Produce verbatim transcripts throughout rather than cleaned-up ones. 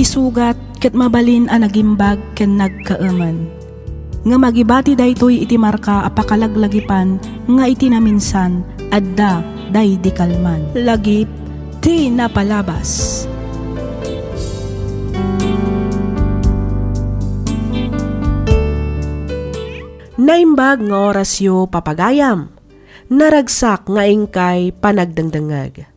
sugat ket mabalin a nagimbag ken nagkaemen. Ngem agibati daytoy iti marka a pakalaglagipan nga iti naminsan, adda daydi kalman. Lagip ti napalabas. Naimbag nga orasyo, papagayam. Naragsak nga inkay panagdengdengngeg.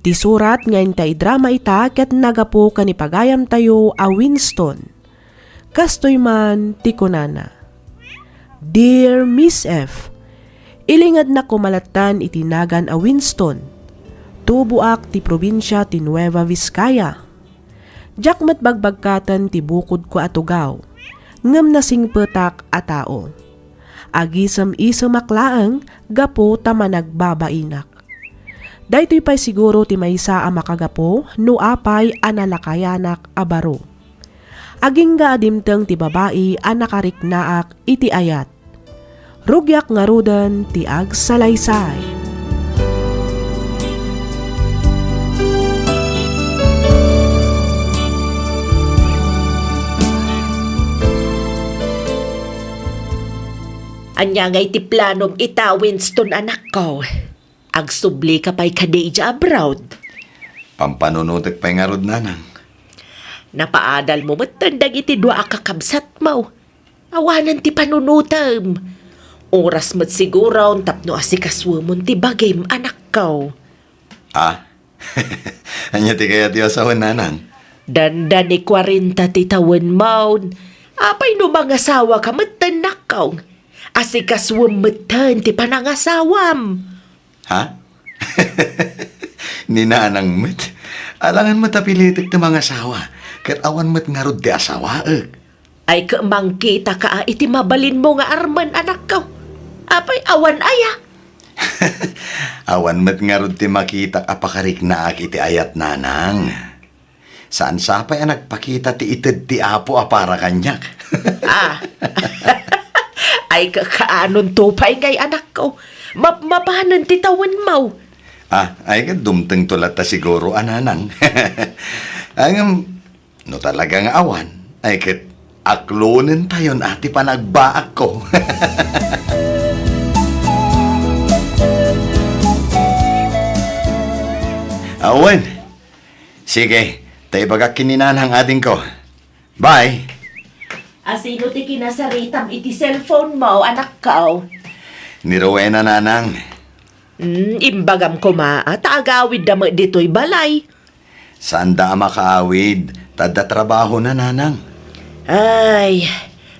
Ti surat nga intay idrama ita ket nagapu ken ni pagayamtayo a Winston. Kastoy man ti kunana, "Dear Miss F, ilingednak koma latta iti nagan a Winston. Tuboak ti probinsia ti Nueva Vizcaya. Diak met bagbagkaten ti bukodko a tugaw, ngem nasingpetak a tao. Agisem-isemak laeng gapu ta managbabainak. Daytoy pay siguro ti maysa a makagapu no apay a nalakayanak a baro. Agingga a dimteng ti babai a nakariknaak iti ayat. Rugiak ngaruden ti agsalaysay." Ania ngay ti planom ita, Winston, anakko? Agsubli ka pay kadi idiay abroad? Pampanunotek pay ngarud, nanang. Napaadal mo metten dagiti dua a kakabsatmo. Awanen ti panunotem. Oras met siguron tapno asikasuemon ti bagim, anakko. Ah? Ania ti kayatyo a sawen, nanang? Dandani kuarenta ti tawenmo. Apay no mangasawa ka metten, nakko? Asikasuem metten ti panangasawam. Ha? Ni nanang met. Alangan met a pilitek ti mangasawa, ket awan met ngarud ti asawaek. Ay, ket mangkitaka iti mabalinmo nga armen, anakko. Apay, awan aya? Awan met ngarud ti makitak a pakariknaak iti ayat, nanang. Saan sa pay a nagpakita ti ited ti Apo a para kaniak. Ah. Ay, ka-, kaanonto pay ngay, anakko? Mapmapanen ti tawenmo. Ah, ay, ket dumtengto latta siguro a, nanang. Ay, ngem, no talaga nga awan, ay, ket aklonentayon a ti panagbaakko. Awen. Sige, ta ibagak ken ni nanang, adingko. Bye. Asino ti kinasaritam iti cellphone mo, anakko? Ni Rowena, nanang. Hmm, imbagam koma, a, ta agawidda met ditoy balay. Saanda a makaawid, ta adda trabahona, nanang. Ay,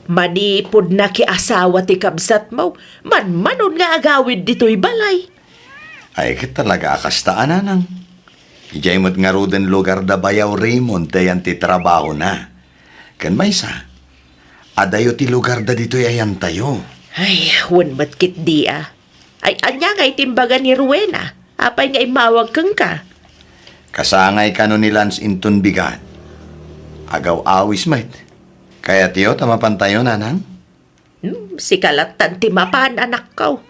manipud nakiasawa ti kabsatmo, manmanon nga agawid ditoy balay. Ay, ket talaga a kasta a, nanang. Idiay met ngaruden lugar da Bayaw Raymond ti ayan ti trabahona. Ken maysa, adayo ti lugar da ditoy ayantayo. Ay, wen met ketdi a. Ay, ania nga iti imbaga ni Rowena? Apay nga immawag kenka? Kasangay kano ni Lance inton bigat. Agaw-awis met. Kayatyo ta mapantayo, nanang? Hmm, sika lattan ti mapan, anakko.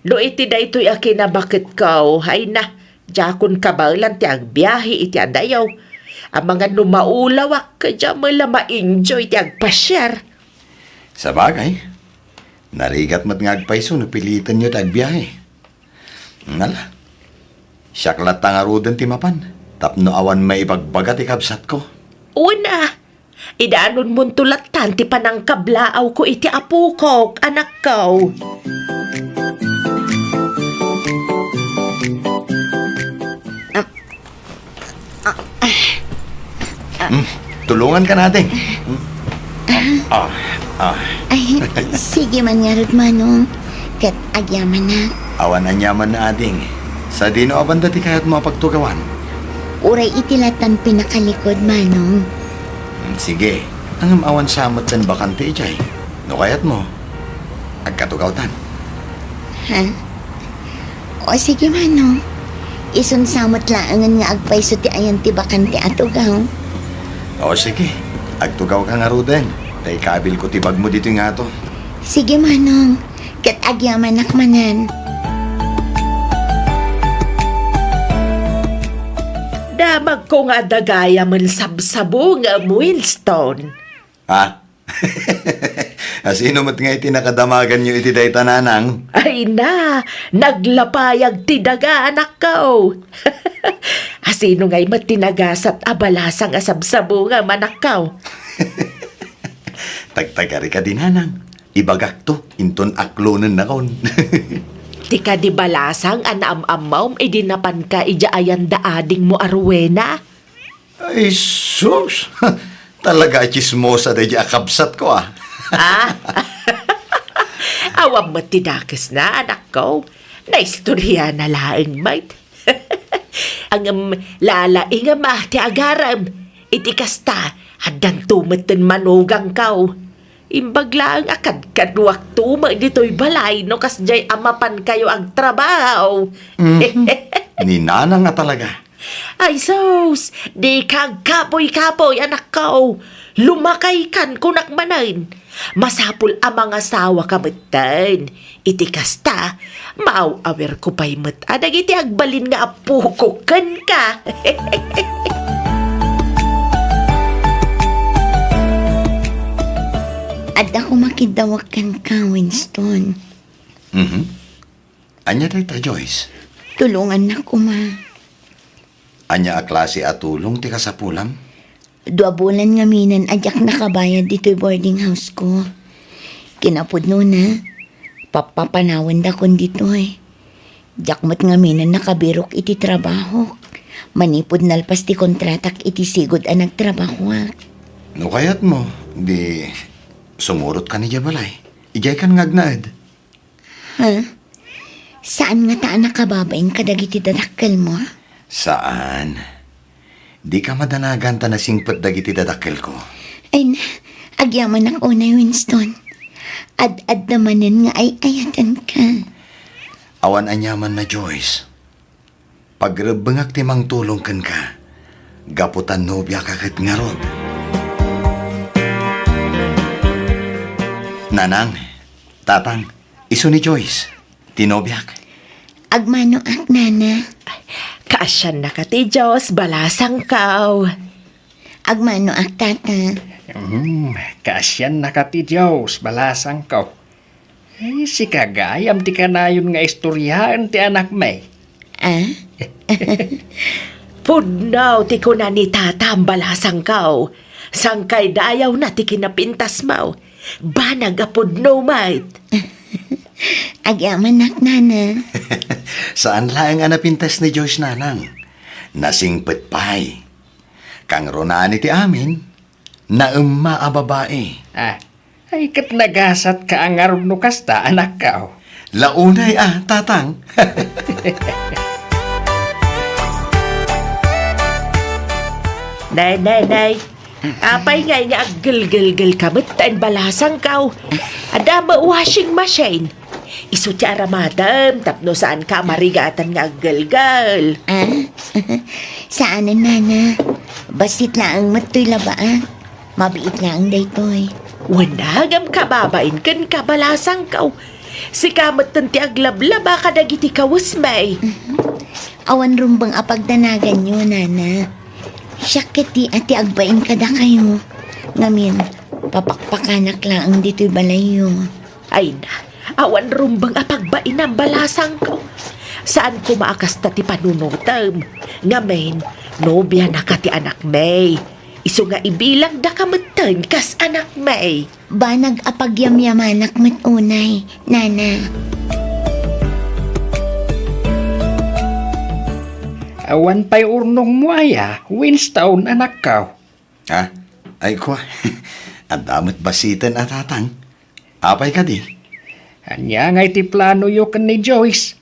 No iti daytoy a kinabaketko, ay na, diakon kabaelan ti agbiahe iti adayo. Amangan no maulawak, diak met la ma-enjoy ti agpasiar. Sabagay, narigat met nga agpayso no pilitenyo ti agbiahe. Nala, siak latta ngaruden ti mapan, tapno awan maibagbaga ti kabsatko. Una, idanon monto lattan ti panangkablaawko iti apokok, anakko. Ah, ah, ah. Hmm, tulungan ka natin. Hmm. Ah, ah. Ay, sige man ngarud, Manong. Ket agyamanak. Awan aniaman na, ading. Sadino a banda ti kayatmo a pagtugawan? Uray iti lattan pinakalikod, Manong. Hmm, sige. Ngem awan sa metten bakante idiay. No kayatmo, agkatugawtan. Ha? O sige, Manong. Isun sa met laengen nga agpayso ti ayan ti bakante a tugaw. O sige, agtugawka ngaruden. Ta ikabilko ti bagmo ditoy ngato. Sige, Manong. Ket agyamanak manen. Damagko nga adda gayamen sabsabungem, Winston. Ha? Asino met nga iti nakadamaganyo iti dayta, nanang? Ay na, naglapayag ti daga, anakko. Asino ngay met ti nagasat a balasang a sabsabungem, anakko? Tagtagari kadi, nanang. Ibagakto, inton aklonennakon. Ti kadi balasang a naam-ammawem idi napanka idiay ayan da adingmo a Rowena? Ay, sus! Talaga a tsismosa daydi a kabsatko, ah. Ah? Awan met ti dakesna, anakko. Naistoriana laeng met. Ngem lalaingem, ah, ti agarem. Iti kasta, addanto metten manugangko. Imbag laeng a kadkaduakto met ditoy balay no kasdiay a mapankayo agtrabaho. Mhm. Ni nanang a talaga. Ay sus, dika agkapoy-kapoy, anakko. Lumakaykan, kunak manen. Masapul a mangasawaka metten. Iti kasta, maaw-awirko pay met a dagiti agbalin nga apokok kenka. Adda koma kiddawek kenka, Winston. Mhm. Ania dayta, Joyce? Tulongannak koma. Ania a klase a tulong ti kasapulam? Dua bulan ngaminen a diak nakabayad ditoy boarding house ko. Kinapudnona, pappapanawendakon ditoy. Diak met ngaminen nakabirok iti trabahok. Manipud nalpas ti kontratak iti sigud a nagtrabahoak. No kayatmo, di sumurotka idiay balay. Idiaykan nga agnaed. Ha? Saan ngata a nakababain kadagiti dadakkelmo? Saan. Dika madanagan ta nasingpet dagiti dadakkelko. Ay na, agyamanak unay, Winston. Ad-adda manen nga ay-ayatenka. Awan aniamanna, Joyce. Pagrebbengak ti mangtulong kenka, gapu ta nobiaka ket ngarud. Nanang, Tatang, isu ni Joyce, ti nobiak. Agmanoak, Nana. Kaasiannaka ti Dios, balasangko. Agmanoak, Tata. Hmm, kaasiannaka ti Dios, balasangko. Ay, sika gayam ti kanayon nga istoriaen ti anakmi. Ah? Pudno ti kuna ni Tatam, balasangko. Sangkay dayawna ti kinapintasmo. Banag a pudno met. Agyamanak, Nana. Saan laeng a napintas ni Joyce, Nanang. Nasingpet pay. Kangrunaan iti amin, naemma a babai. Ah, ay ket nagasatka a ngarud no kasta, anakko. Launay a, Tatang. Nay, nay, nay. Apay ngay nga aggelgelgelka metten, balasangko? Adda met washing machine. Isu ti aramadem tapno saanka a marigatan nga aggelgel. Ah? Saanen, Nana. Bassit laeng met toy labaak. Mabiit laeng daytoy. Wen, ngem kababain kenka, balasangko. Sika metten ti aglablaba kadagiti kawesmi. Mhm. Awan rumbeng a pagdanaganyo, Nana. Siak ketdi a ti agbain kadakayo. Ngamin, papakpakanak laeng ditoy balayyo. Ay na, awan rumbeng a pagbainam, balasangko. Saan koma a kasta ti panunotem. Ngamin, nobianaka ti anakmi. Isu nga ibilangdaka metten kas anakmi. Banag a pagyamyamanak met unay, Nana. Awan pay urnongmo aya, Winston, anakko? Ha? Ay, kua. Adda met basiten a, Tatang. Apay kadi? Ania ngay ti planoyo ken ni Joyce?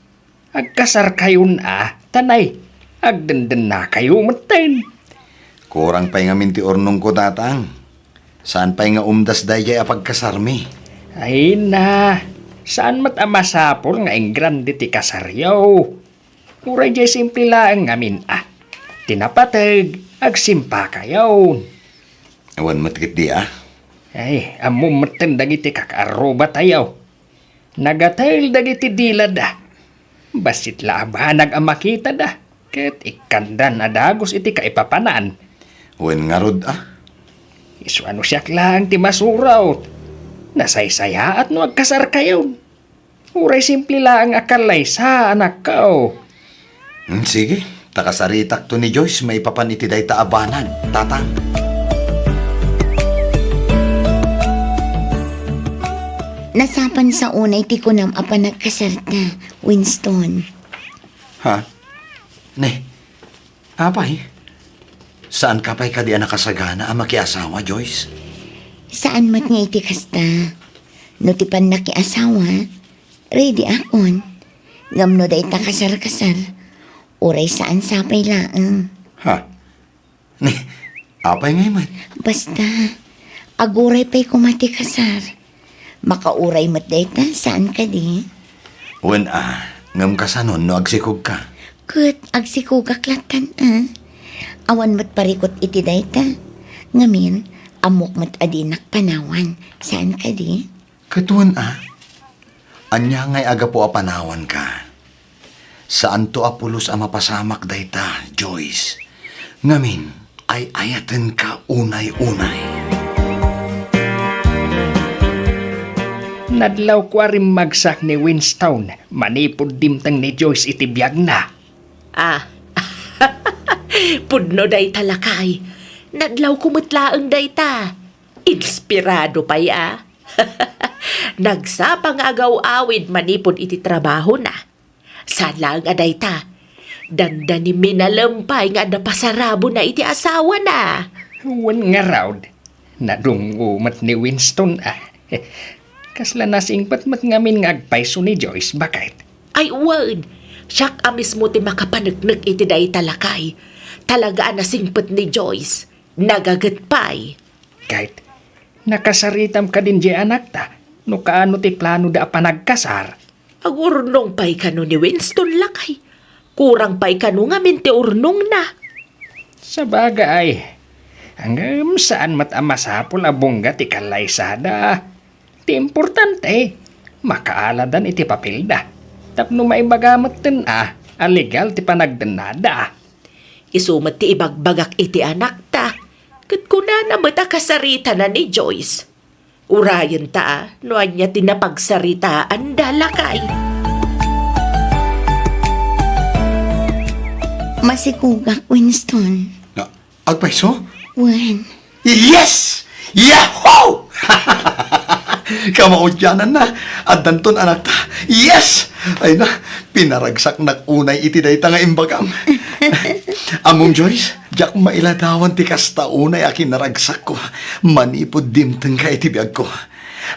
Agkasarkayon a, ta nay, agdendennakayo metten. Kurang pay ngamin ti urnongko, Tatang. Saan pay nga umdas daydiay a pagkasarmi? Ay na, saan met a masapul nga ingrande ti kasaryo. Uray diay simple laeng ngamin a. Ti napateg, agsimpakayon. Awan met ketdi a. Ay, ammom metten dagiti kakaarrubatayo. Nagatel dagiti dilada. Bassit la a banag a makitada. Ket ikkandan a dagus iti kaipapanan. Wen ngarud a? Isu a no siak laeng ti masurat. Nasaysayaat no agkasarkayon. Uray simple laeng a kallaysa, anakko. Hmm, sige. Ta kasaritakto ni Joyce maipapan iti dayta a banag, Tatang. Nasapan sa unay ti kunam a panagkasarta, Winston. Ha? Ne, apay? Saanka pay kadi a nakasagana a makiasawa, Joyce? Saan met nga iti kasta. No ti pannakiasawa, ready akon. Ngem no dayta kasar-kasar, uray saan sapay laeng. Ha? Ni, apay ngay met? Basta, aguray pay koma ti kasar. Makauray met dayta, saan kadi? Wen a, ngem kasanon no agsikogka? Ket agsikogak lattan a. Awan met parikut iti dayta. Ngamin, ammok met a dinak panawan, saan kadi? Ket wen a, ania ngay a gapu a panawanka? Saanto a pulos a mapasamak dayta, Joyce. Ngamin, ay-ayatenka unay-unay. Nadlawko a rimmagsak ni Winston manipud dimteng ni Joyce iti biagna. Ah, pudno dayta, lakay. Nadlawko met laeng dayta. Inspirado pay a. Nagsapa nga agaw-awid manipud iti trabahona. Saan laeng a dayta, dandani minalem pay nga adda pasarabona iti asawana. Wen ngarud, nadungngo met ni Winston a. Kasla nasingpet met ngamin nga agpayso ni Joyce, baket. Ay wen, siak a mismo ti makapaneknek iti dayta, lakay. Talaga a nasingpet ni Joyce. Nagaget pay. Ket, nakasaritam kadin diay anakta, no kaano ti planoda a panagkasar? Agurnong pay kano ni Winston, lakay. Kurang pay kano ngamin ti urnongna. Sabagay, ngem saan met a masapul a bungga ti kallaysada. Ti importante, makaaladan iti papelda. Tapno maibaga metten a, a legal ti panagdennada. Isu met ti ibagbagak iti anakta, ket kunana met a kasaritana ni Joyce. Urayenta a no ania ti napagsaritaanda, lakay. Masikogak, Winston. Na, agpayso? Wen. Yes! Yahoo! Kamaudiananna, addanton anakta. Yes! Ay na, pinaragsaknak unay iti dayta nga imbagam. Ammom, Joyce, diak mailadawan ti kasta unay a kinaragsakko manipud dimtengka iti biagko.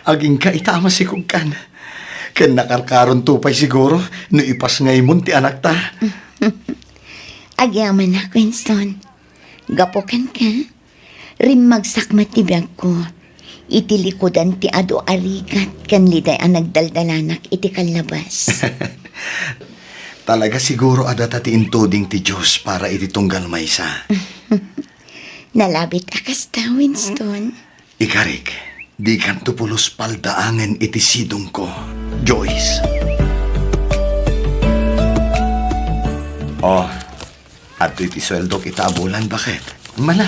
Agingga ita a masikogkan. Ken nakarkaronto pay siguro no ipasngaymon ti anakta. Agyamanak, Winston. Gapu kenka, rimmagsak met ti biagko iti likudan ti adu a rigat ken liday a nagdaldalanak iti kallabas. Talaga siguro a data ti intuding ti Dios para iti tunggal maysa. Nalabit a kasta, Winston. Ikarik, dikanto pulos paldaangen iti sidongko, Joyce. Oh, adtoy ti sueldok ita a bulan, baket? Mala,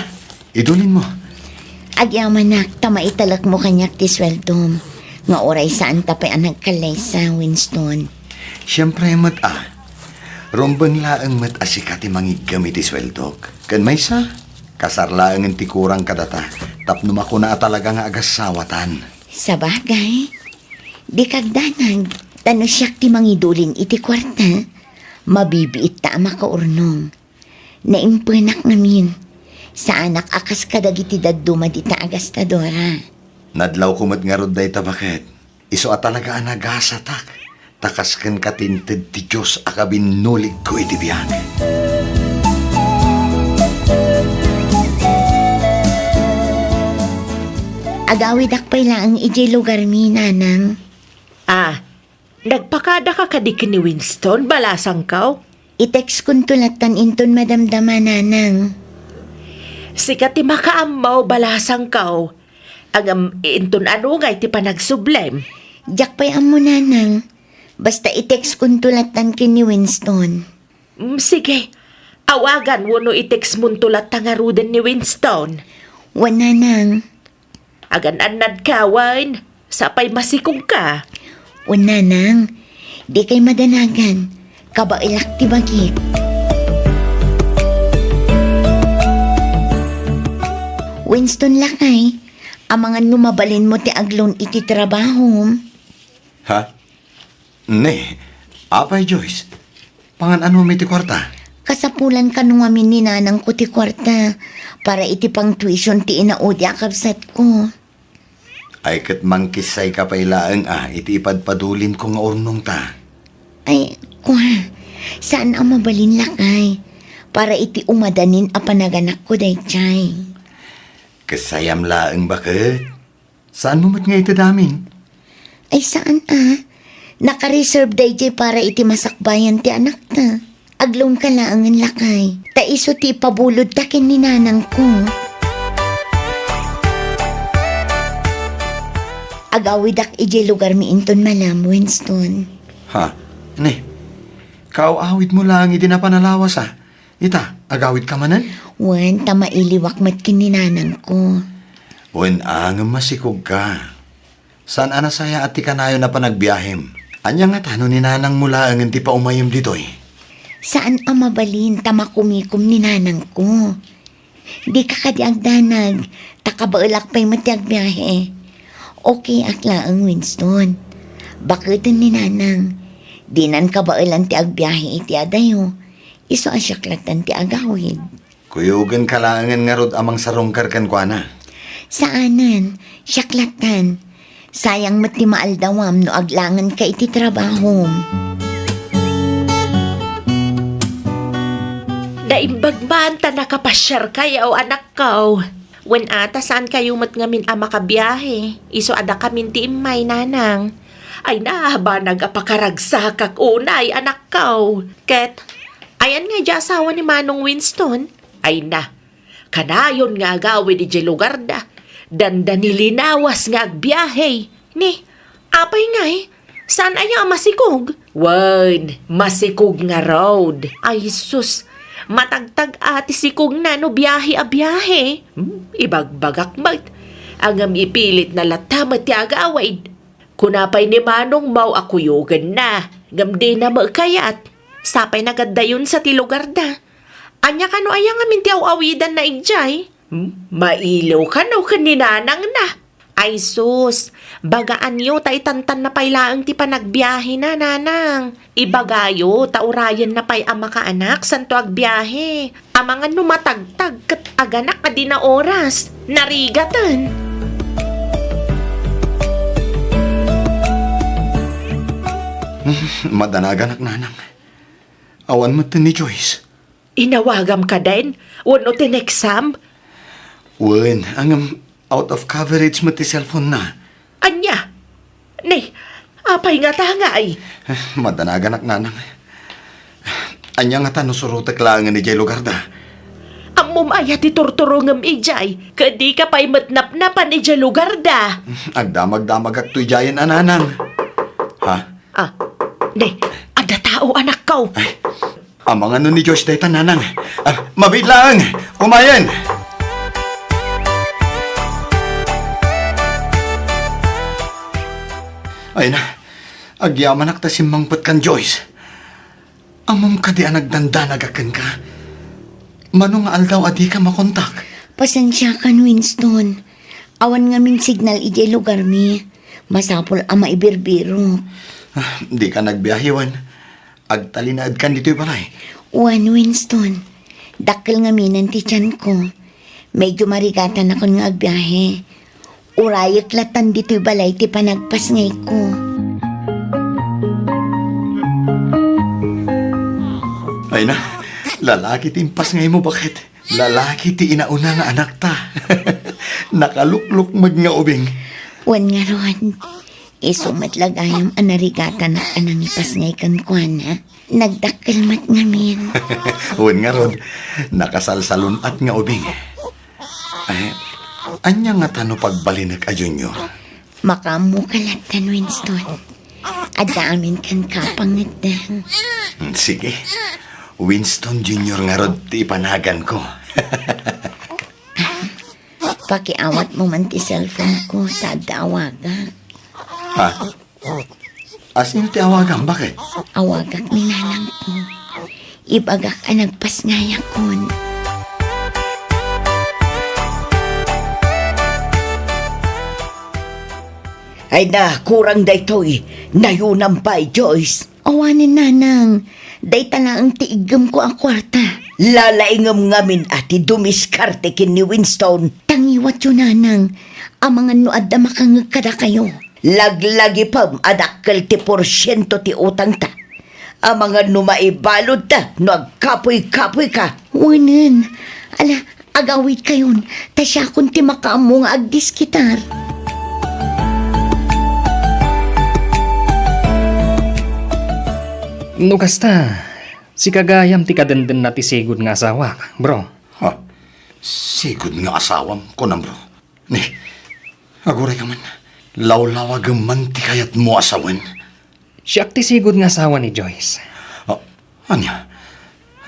idulinmo. Agyamanak ta maitalekmo kaniak ti sueldom, nga uray saanta pay a nagkallaysa, Winston. Siempre met a. Rumbeng laeng met a sika ti mangiggem iti sueldok. Ken maysa, kasar laengen ti kurang kadata, tapno makuna a talaga nga agassawatan. Sabagay, dika agdanag, ta no siak ti mangidulin iti kuarta, mabibiitta a makaurnong. Naimpenak ngamin, saanak a kas kadagiti dadduma dita a gastadora. Nadlawko met ngarud dayta, baket. Isu a talaga a nagasatak, ta kas kenka ti inted ti Dios a kabinnuligko iti biag. Agawidak pay laeng idiay lugarmi, Nanang. Ah, nagpakadaka kadi ken ni Winston, balasangko? I-textkonto lattan inton madamdama, Nanang. Sika ti makaammo, balasangko. Ngem inton ano ngay ti panagsublem? Diak pay ammo, Nanang. Basta i-textkonto lattan ken ni Winston. Mm, sige. Awagan wenno i-text monto latta ngaruden ni Winston. Wen, nanang. Agan-annadka, wen? Sapay masikogka. Wen, nanang. Dikay madanagan. Kabaelak ti bagik. Winston, lakay, amangan no mabalinmo ti agloan iti trabahom. Ha? Ne, apay, Joyce? Pangan-anom iti kuarta? Kasapulan kano ngamin ni nanangko ti kuarta para iti pang-tuition ti inaudi a kabsatko. Ay, ket mangkissayka pay laeng a iti ipadpadulimko nga urnongta. Ay, kua, saan a mabalin, lakay, para iti umadanin a panaganakko daydiay. Kissayam laeng, baket. Saanmo met nga ited amin? Ay, saan a. Naka-reserve daydiay para iti masakbayan ti anakta. Agloanka laengen, lakay. Ta isu ti ipabulodta ken ni nanangko. Agawidak idiay lugarmi inton malam, Winston. Ha? Ne? Kaaw-awidmo laeng idi napan a lawas a. Ita, agawidka manen? Wen, ta mailiwak met ken ni nanangko. Wen a, ngem masikogka. Saan a nasayaat ti kanayon a panagbiahem. Ania ngata no ni nanangmo laengen ti paumayem ditoy? Saan a mabalin ta makumikom ni nanangko. Dika kadi agdanag, ta kabaelak pay met ti agbiahe. Okay ak laeng, Winston. Baketen ni nanang. Dinan kabaelan ti agbiahe iti adayo. Isu a siak lattan ti agawid. Kuyogenka laengen ngarud a mangsarungkar kenkuana. Saanen, siak lattan. Sayang met ti maaldawam no aglangenka iti trabahom. Naimbag man ta nakapasiarkayo, anakko. Wen a, ta saankayo met ngamin a makabiahe. Isu a dakamin ti immay, nanang. Ay na, banag a pakaragsakak unay, anakko. Ket, ayan nga idiay asawa ni Manong Winston? Ay na, kanayon nga agawid idiay lugarda. Dandani linawas nga agbiahe. Ni, apay ngay, saan aya a masikog? Wen, masikog ngarud. Ay sus, matagtag a ti sikogna no biahe a biahe. Hmm, ibagbagak met. Ngem ipilitna latta met ti agawid. Kuna pay ni Manongmo a kuyogenna, ngem dina met kayat. Sapay nagaddayonsa ti lugarda. Ania kano aya ngamin ti aw-awidanna idiay? Hmm? Mailiw kano ken ni nanangna? Ay sus, bagaanyo ta itantanna pay laeng ti panagbiahena, nanang. Ibagayo ta urayenna pay a makaanak santo agbiahe. Amangan no matagtag ket aganak a dina oras, narigaten. Madanaganak, nanang. Awan met ni Joyce. Inawagam kadin? Wenno tineksam? Wen, ngem out of coverage met ti cellphone na. Ania? Ni, apay ngata ngay? Madanaganak, nanang. Ania ngata no surotek laengen idiay lugarda? Ammom aya ti turturongem idiay, ket dika pay met napnapan idiay lugarda. Agdamagdamagakto idiayen a, nanang. Ha? Ah, ni, adda tao, anakko. Ay, amangan no ni Joyce dayta, nanang. Ah, mabiit laeng. Umayen. Ay na, agyamanak ta simmangpet kan Joyce. Ammom kadi a nagdandanagak kenka? Mano nga aldaw a dika makontak? Pasensiakan, Winston. Awan ngamin signal idiay lugarmi. Masapul a maibirbirok. Ah, dika nagbiahe, wen? Agtalinaedkan ditoy balay? Wen, Winston. Dakkel ngaminen ti tianko. Medyo marigatanakon nga agbiahe. Urayek lattan ditoy balay ti panagpasngayko. Ay na, lalaki ti impasngaymo, baket. Lalaki ti inauna nga anakta. Nakaluklukmeg nga ubing. Wen ngarud, isu met la gayam a narigatanak a nangipasngay kenkuana. Nagdakkel met ngamin. Wen ngarud, nakasalsalun-at nga ubing. Ay, ania ngata no pagbalinek a junior? Makaammoka lattan, Winston. Adda amin kenka a pangngeddeng. Hmm, sige. Winston Junior ngarud ti ipanaganko. Pakiawatmo man ti cellphone ko, ta adda awagak. Ha? Asino ti awagam? Bakit? Awagak ni nanangko. Ibagak a nagpasngayakon. Ay na, kurang daytoy. Nayunam pay, Joyce. Awanen, nanang. Dayta laeng ti iggemko a kuarta. Lalaingem ngamin a ti dumiskarte ken ni Winston. Tangiwatyo, nanang. Amangan no adda makangngeg kadakayo. Laglagipem a dakkel ti porsiento ti utangta. Amangan no maibaludta no agkapuy-kapuyka. Wenen. Ala, agawidkayon, ta siakon ti makaammo nga agdiskitar. No kasta, sika gayam ti kadendena ti sigud nga asawak, bro. Ha? Sigud nga asawam, kunam, bro? Ni, agurayka man. Lawlawagem man ti kayatmo a sawen. Siak ti sigud nga asawa ni Joyce. Ah, ania?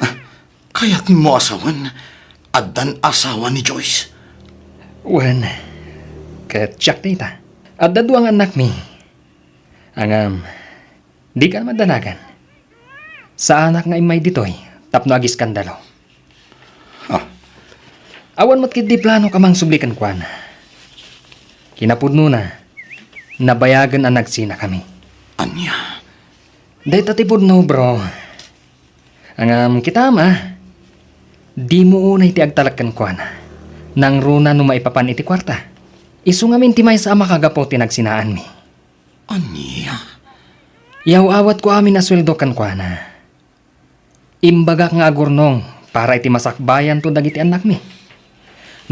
Ah, kayatmo a sawen? Addan asawa ni Joyce? Wen, ket siak dayta. Adda dua nga annakmi. Ngem, dika madanagan. Saanak nga immay ditoy tapno agiskandalo. Ah. Awan met ketdi planok a mangsubli kenkuana. Kinapudnona, nabayagen a nagsinakami. Ania? Dayta ti pudno, bro. Ngem kitam, a, dimo unay ti agtalek kenkuana. Nangruna no maipapan iti kuarta. Isu ngamin ti maysa a makagapu ti nagsinaanmi. Ania? Yaw-awatko amin a sueldo kenkuana. Imbagak nga agurnong para iti masakbayanto dagiti annakmi.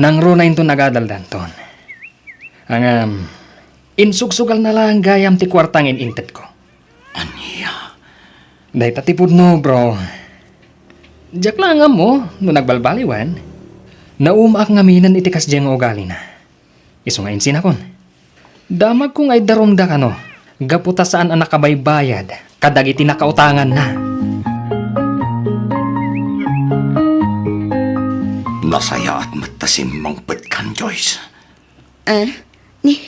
Nangruna inton agadaldanton. Ngem, insugsugalna laeng gayam ti kuarta nga in-intedko. Ania? Dayta ti pudno, bro. Diak la ammo no nagbalbaliwen. Naumaak ngaminen iti kasdiay nga ugalina. Isu nga insinakon. Damagko nga iddarumda kano, gapu ta saan a nakabaybayad kadagiti nakautanganna. Nasayaat met ta simmangpetkan, Joyce. Ah, ni,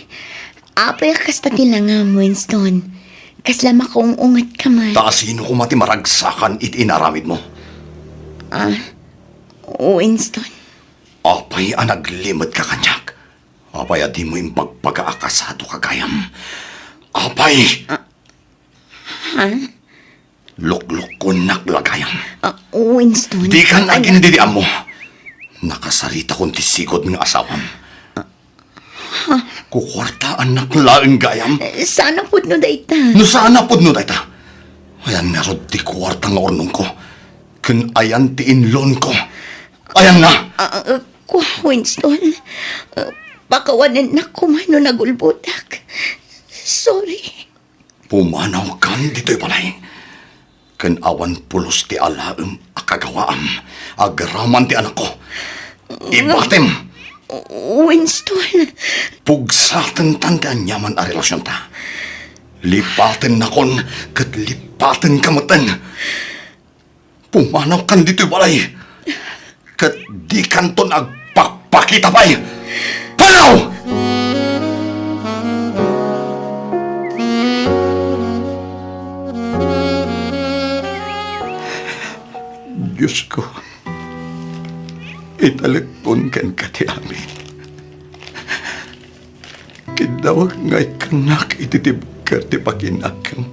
apay a kasta ti langam, Winston? Kasla makaung-unget ka man. Ta asino koma ti maragsakan iti inaramidmo? Ah, Winston. Apay a naglimed ka kaniak? Apay a dimo imbagbaga a kasado ka gayam? Apay! Ah, ha? Luklukkonnak la gayam. Ah, Winston. Dikan agin-, didi ammo. Nakasaritakon ti sigud nga asawam. Ha? Kukuartaannak laeng gayam. Eh, saan a pudno dayta? No saan a pudno dayta? Ayan ngarud ti kuarta nga urnongko. Ken ayan ti inlonko. Ayanna! Ah, ah, kua, Winston. Ah, pakawanennak koma no nagulbodak. Sorry. Pumanawkan ditoy balay. Ken awan pulos ti alaem a kagawaam agraman ti anakko. Ibatem! Winston. Pugsatentan ti aniaman a relasionta. Lipatennakon ket lipatenka metten. Pumanawkan ditoy balay, ket dikanton agpakpakita pay. Panaw! Diosko, italekkon kenka ti amin. Kiddawek nga ikkannak iti tibker ti pakinakem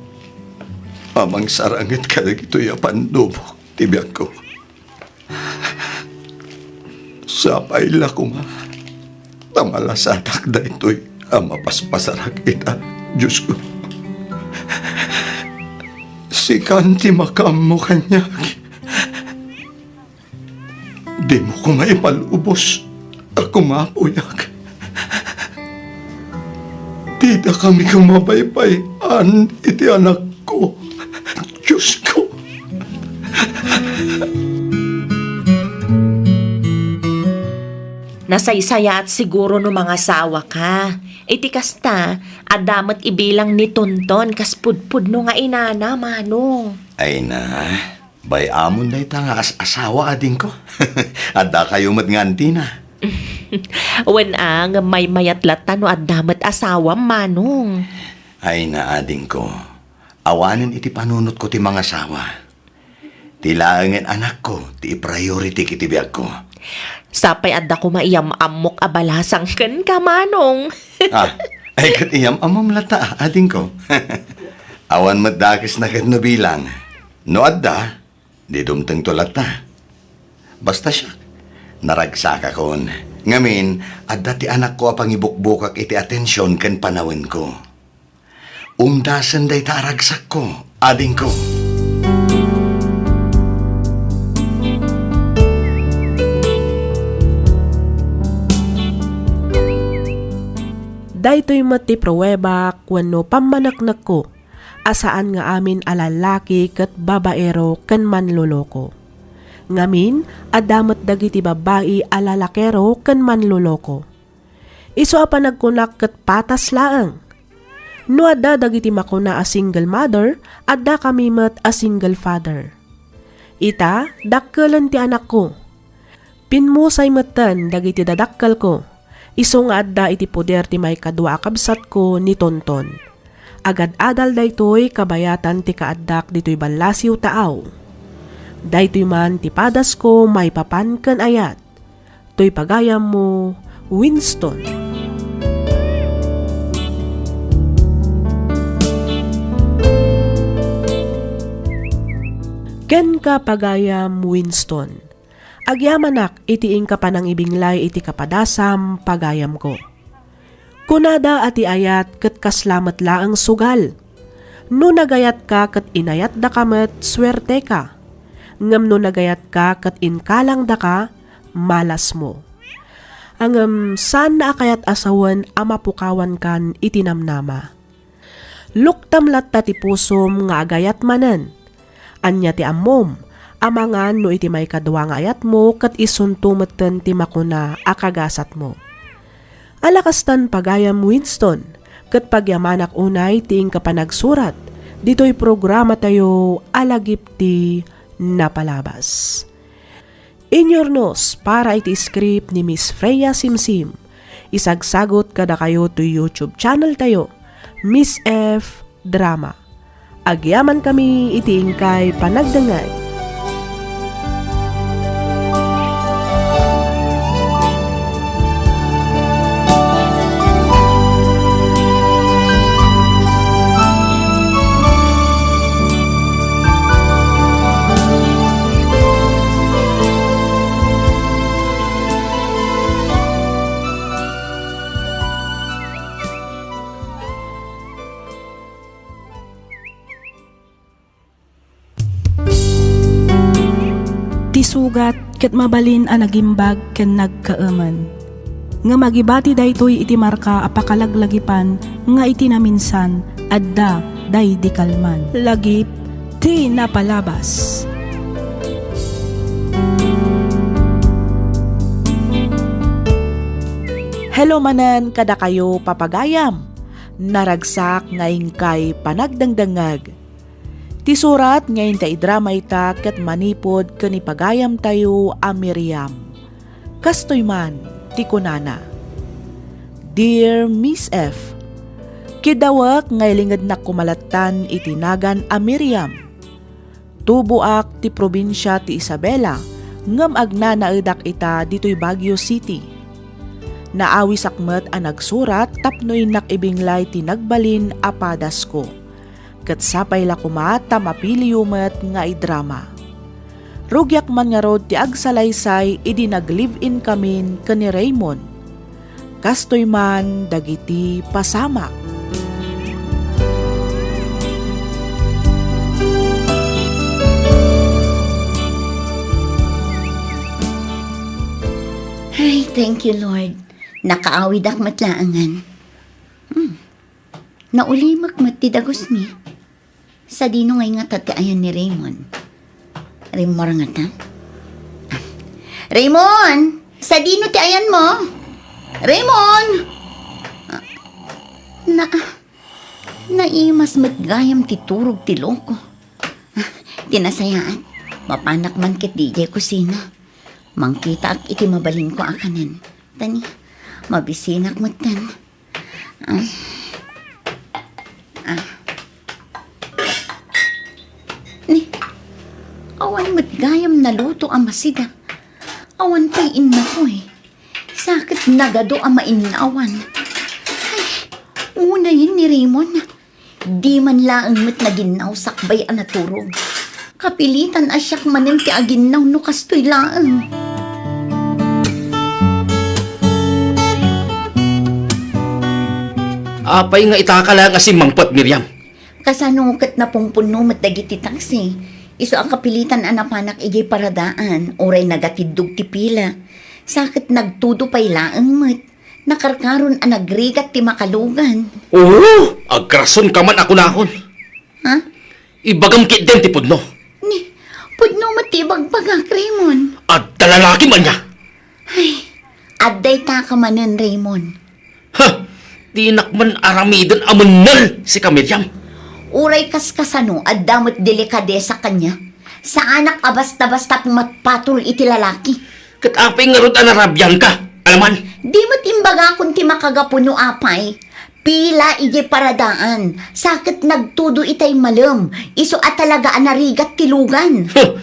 a mangsaranget kadagitoy a pandubok ti biagko. Sapay la koma ta malasadak daytoy a mapaspasarak ita, Diosko. Sikan ti makaammo kaniak. Dimo koma ipalubos a kumapuyak. Didakami koma baybay-an iti anakko. Diosko. Nasaysayaat siguro no mangasawa ka. Iti kasta, adda met ibilang ni Tonton kas pudpudno nga inana, Manong. Ay na, Bay-amon dayta nga as-asawa, adingko. Addakayo met nga antina. Wen a, ngem maymayat latta no adda met asawam, Manong. Ay na, adingko. Awanen iti panunotko ti mangasawa. Ti laengen anakko ti i-priority iti biagko. Sapay adda koma iyam-ammok a balasang kenka, Manong. Ah, ay ket iyam-ammom latta, adingko. Awan met dakesna ket no bilang. No adda, di dumtengto latta. Basta siak, naragsakakon. Ngamin, adda ti anakko a pangibukbukak iti atension ken panawenko. Umdasen dayta a ragsakko, adingko. Daytoy met ti pruebak wenno pammaneknekko a saan nga amin a lallaki ket babaero ken manloloko. Ngamin, adda met dagiti babbai a lalakero ken manloloko. Isu a panagkunak ket patas laeng. No adda dagiti makuna a single mother, adda kami met a single father. Ita, dakkelen ti anakko. Pimmusay metten dagiti dadakkelko, isu nga adda iti poder ti maikadua a kabsatko ni Tonton. Agad-adal daytoy kabayatan ti kaaddak ditoy ballasiw taaw. Daytoy man ti padasko maipapan ken ayat. Toy pagayammo, Winston. Kenka, pagayam Winston. Agyamanak iti inka panangibinglay iti kapadasam, pagayamko. Kunada a ti ayat ket kasla met laeng sugal. No nagayatka ket inayatdaka met, suerteka. Ngem no nagayatka ket inkalangdaka, malasmo. Ngem saanna a kayat a sawen a mapukawankan iti namnama. Luktam latta ti pusom nga agayat manen. Ania ti ammom? Amangan no iti maikadua nga ayatmo ket isunto metten ti makuna a kagasatmo. Ala kastan, pagayam Winston, ket pagyamanak unay ti inka panagsurat ditoy programatayo a Lagip ti Napalabas. Inyurnos para iti script ni Miss Freya Simsim. Isagsagut kadakayo toy YouTube channel tayo, Miss F Drama. Agyamankami iti inkay panagdengngeg. Ti sugat ket mabalin a nagimbag ken nagkaemen. Ngem agibati daytoy iti marka a pakalaglagipan nga iti naminsan adda daydi kalman. Lagip ti Napalabas. Hello manen kadakayo, papagayam. Naragsak nga inkay panagdengdengngeg. Ti surat nga inta idrama ita ket manipud ken ni pagayamtayo a Miriam. Kastoy man ti kunana, "Dear Miss F, kiddawek nga ilingednak koma lattan iti nagan a Miriam. Tuboak ti probinsia ti Isabela, ngem agnanaedak ita ditoy Baguio City. Naawisak met a nagsurat tapno innak ibinglay ti nagbalin a padasko. Ket sapay la koma ta mapiliyo met nga idrama. Rugiak man ngarud ti agsalaysay idi nag-live-in kamin ken ni Raymond. Kastoy man dagiti pasamak." Ay, thank you, Lord. Nakaawidak met laengen. Hmm. Naulimek met ti dagusmi. Sadino ngay ngata ti ayan ni Raymond? Rimmuar ngata? Raymond! Sadino ti ayanmo? Raymond! Ah, na, naimas met gayam ti turog ti loko. Ah, ti nasayaat, Mapanak man ketdi idiay kusina. Mangkitaak iti mabalinko a kanen. Tani, mabisinak metten. Ah. Ah. Ni, awan met gayam naluto a masida. Awan pay innakoy. Sa ket nagadu a mainnawan. Ay, unayen ni Raymond. Di man laeng met naginnaw sakbay a naturog. Kapilitan a siak manen ti aginnaw no kastoy laeng. Apay nga itaka laeng a simmangpet, Miriam? Kasano ket napungpunno met dagiti taksi? Isu a kapilitan a napanak idiay paradaan, uray nagatiddog ti pila. Sa ket nagtudo pay laeng met. Nakarkaron a nagrigat ti makalugan. Oo, agrasonka man a kunakon. Ha? Ibagam ketdin ti pudno. Ni, pudno met ti ibagbagak, Raymond. Adda lalaki man niya. Ay, adda itaka manen, Raymond. Ha! Dinak man aramiden a mennel, sika, Miriam. Uray kaskasano, adda met delikadesa kaniak. Saanak a basta-basta pumatpatol iti lalaki. Ket apay ngarud a narabianka, alaman? Di met imbagakon ti makagapu no apay. Pila idiay paradaan, sa ket nagtudo itay malem, isu a talaga a narigat ti lugan. Huh!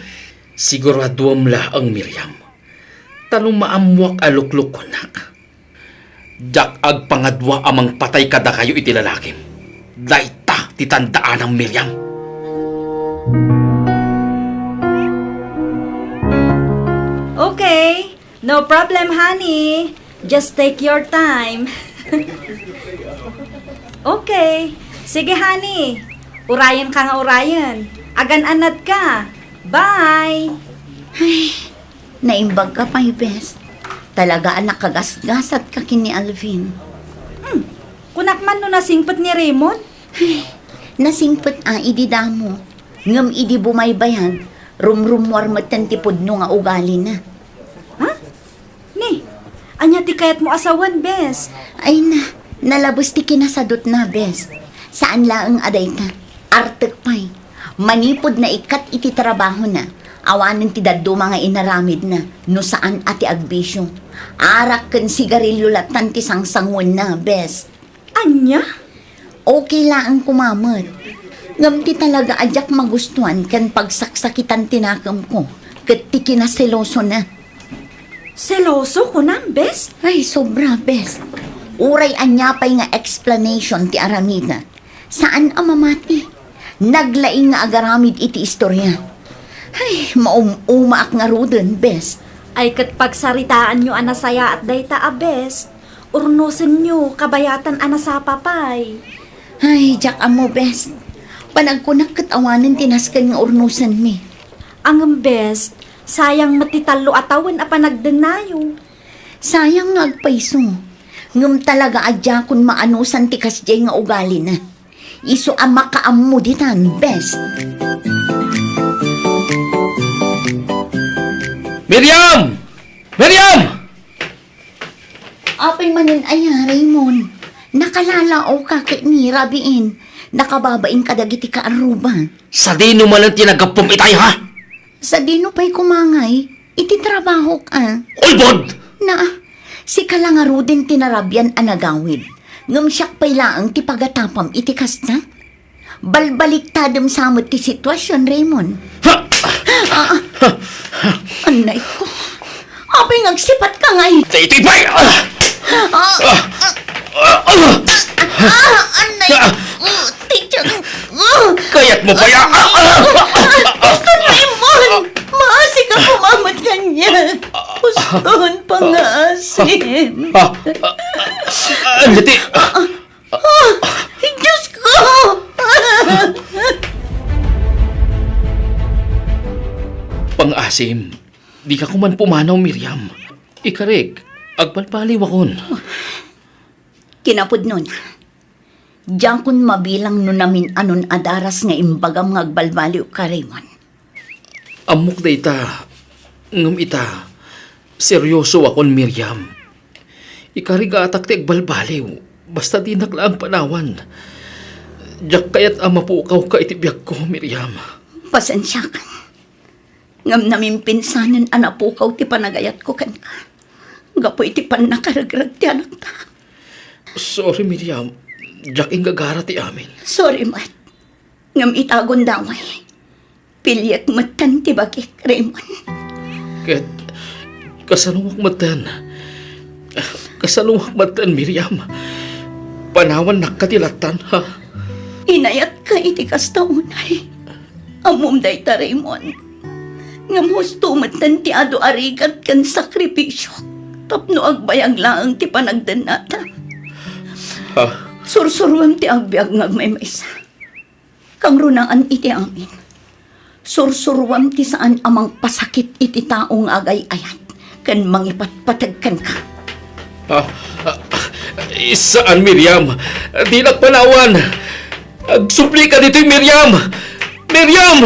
Siguraduem laeng, Miriam. Ta no maammoak a luklukonak, diak agpangadua a mangpatay kadakayo iti lalakim. Dayta ti tandaanam, Miriam. Okay. No problem, honey. Just take your time. Okay. Sige, honey. Urayen ka nga urayen. Agan-anad ka. Bye. Ay, naimbag ka pay, bes. Talaga a nakagasgasat ka ken ni Alvin. Hmm. Kunak man no nasingpet ni Raymond? Ay, nasingpet a idi damo. Ngem idi bumaybayag, rumrummuar metten ti pudno nga ugalina. Ha? Ni, ania ti kayatmo a sawen, bes? Ay na, nalabes ti kinasadutna, bes. Saan laeng a dayta. Artek pay. Manipud naikkat iti trabahona, awanen ti dadduma nga inaramidna, no saan a ti agbisio. Arak ken sigarilio lattan ti sangsanguenna, bes. Ania? Okay laeng koma met. Ngem ti talaga a diak magustuan ken pagsaksakitan ti nakemko ket ti kinaselosona. Seloso, kunam, bes? Ay, sobra, bes. Uray ania pay nga explanation ti aramidna, saan a mamati. Naglaing nga agaramid iti istoria. Ay, maum-umaak ngaruden, bes. Ay, ket pagsaritaanyo a nasayaat dayta a bes. Urnosenyo, kabayatan a nasapa pay. Ay, diak ammo, bes. Panagkunak ket awanen ti nasken nga urnosenmi. Ngem, bes, sayang met ti tallo a tawen a panagdennayo. Sayang nga agpayso. Ngem talaga a diakon maanusan ti kasdiay nga ugalina. Isu a makaammo ditan, bes. Miriam! Miriam! Apay manen aya, Raymond? Nakalalaoka ket ni rabiin. Nakababain kadagiti kaarruba. Sadino manen ti naggappum itay, ha? Sadino pay kumangay? Iti trabahok, a. Ulbod! Na, sika la ngaruden ti narabian a nagawid. Ngem siak pay laeng ti pagatapam iti kasta? Balbaliktadem sa met ti situasion, Raymond. Ha! Ah, ah. Anay ko. Apay nga agsipat ka ngay? Daytoy pay! Ah! Ah! Ah! Ah! Ah! Anay ko. Ti tiyan ko. Kayat mo pay, ah! Ah! Ah! Gusto, Raymond! Maasi ka kumamat kanya. Gusto, pangaasim. Ah! Ah! Ah! Ano ti? Ah! Diyos ko! Pangaasim, di ka kuman pumanaw, Miriam. Ikarik, agbalbaliwakon. Kinapudnona, diakon mabilang no namin-anon a daras nga imbagam nga agbalbaliw ka, Raymond. Ammok dayta, ngem ita, seryosoakon, Miriam. Ikarigatak ti agbalbaliw, basta dinak laeng panawan. Diak kayat a mapukawka iti biagko, Miriam. Pasensiakan. Ngem namimpinsanen a napukaw ti panagayatko kenka gapu iti pannakaregreg ti anakta. Sorry, Miriam. Diak inggagara ti amin. Sorry met. Ngem ita gundaway, piliek metten ti bagik, Raymond. Ket kasanoak metten? Kasanoak metten, Miriam? Panawannak kadi lattan, ha? Inayatka iti kasta unay. Ammom dayta, Raymond. Ngem husto metten ti adu a rigat ken sakripisiok tapno agbayag laeng ti panagdennata. Ha? Sursuruem ti agbiag nga agmaymaysa. Kangrunaan iti amin. Sursuruam ti saan a mangpasakit iti tao nga agay-ayat ken mangipatpateg kenka. Ah, ah, saan, Miriam. Dinak panawan. Agsublika ditoy, Miriam. Miriam!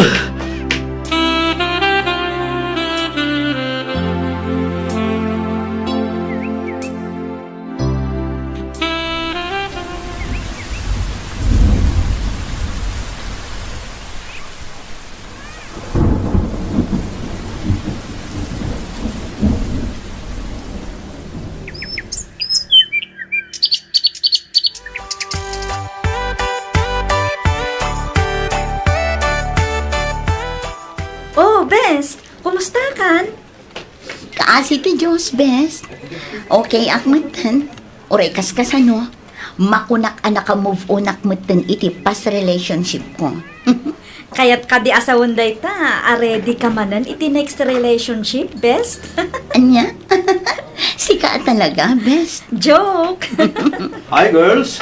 Oh, Bes, kumusta kan? Kaasi ti Dios, Bes. Okay ak metten. Uray kaskasano, makunak a naka-move on ak metten iti past relationship ko. Kayat kadi a sawen dayta, a ready ka manen iti next relationship, Bes? Ania? Sika a talaga, Bes? Joke! Hi, girls!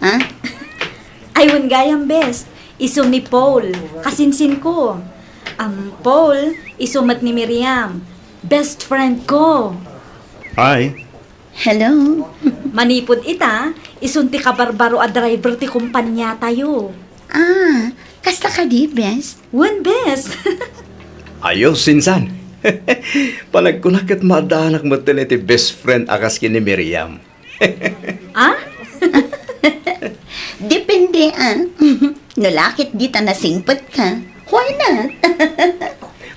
Ha? Ay, wen gayam, Bes. Isu ni Paul, kasinsin ko. Am, Paul, isu met ni Miriam. Best friend ko. Hi. Hello. Manipud ita, isun ti kabarbaro a driver ti kumpaniatayo. Ah, kasta kadi, Bes? Wen, Bes. Ayos, insan. Panagkunak ket maaddanak metten iti best friend a kas ken ni Miriam. Ah? Depende, ah. No lakit dita nasingpet ka, why not?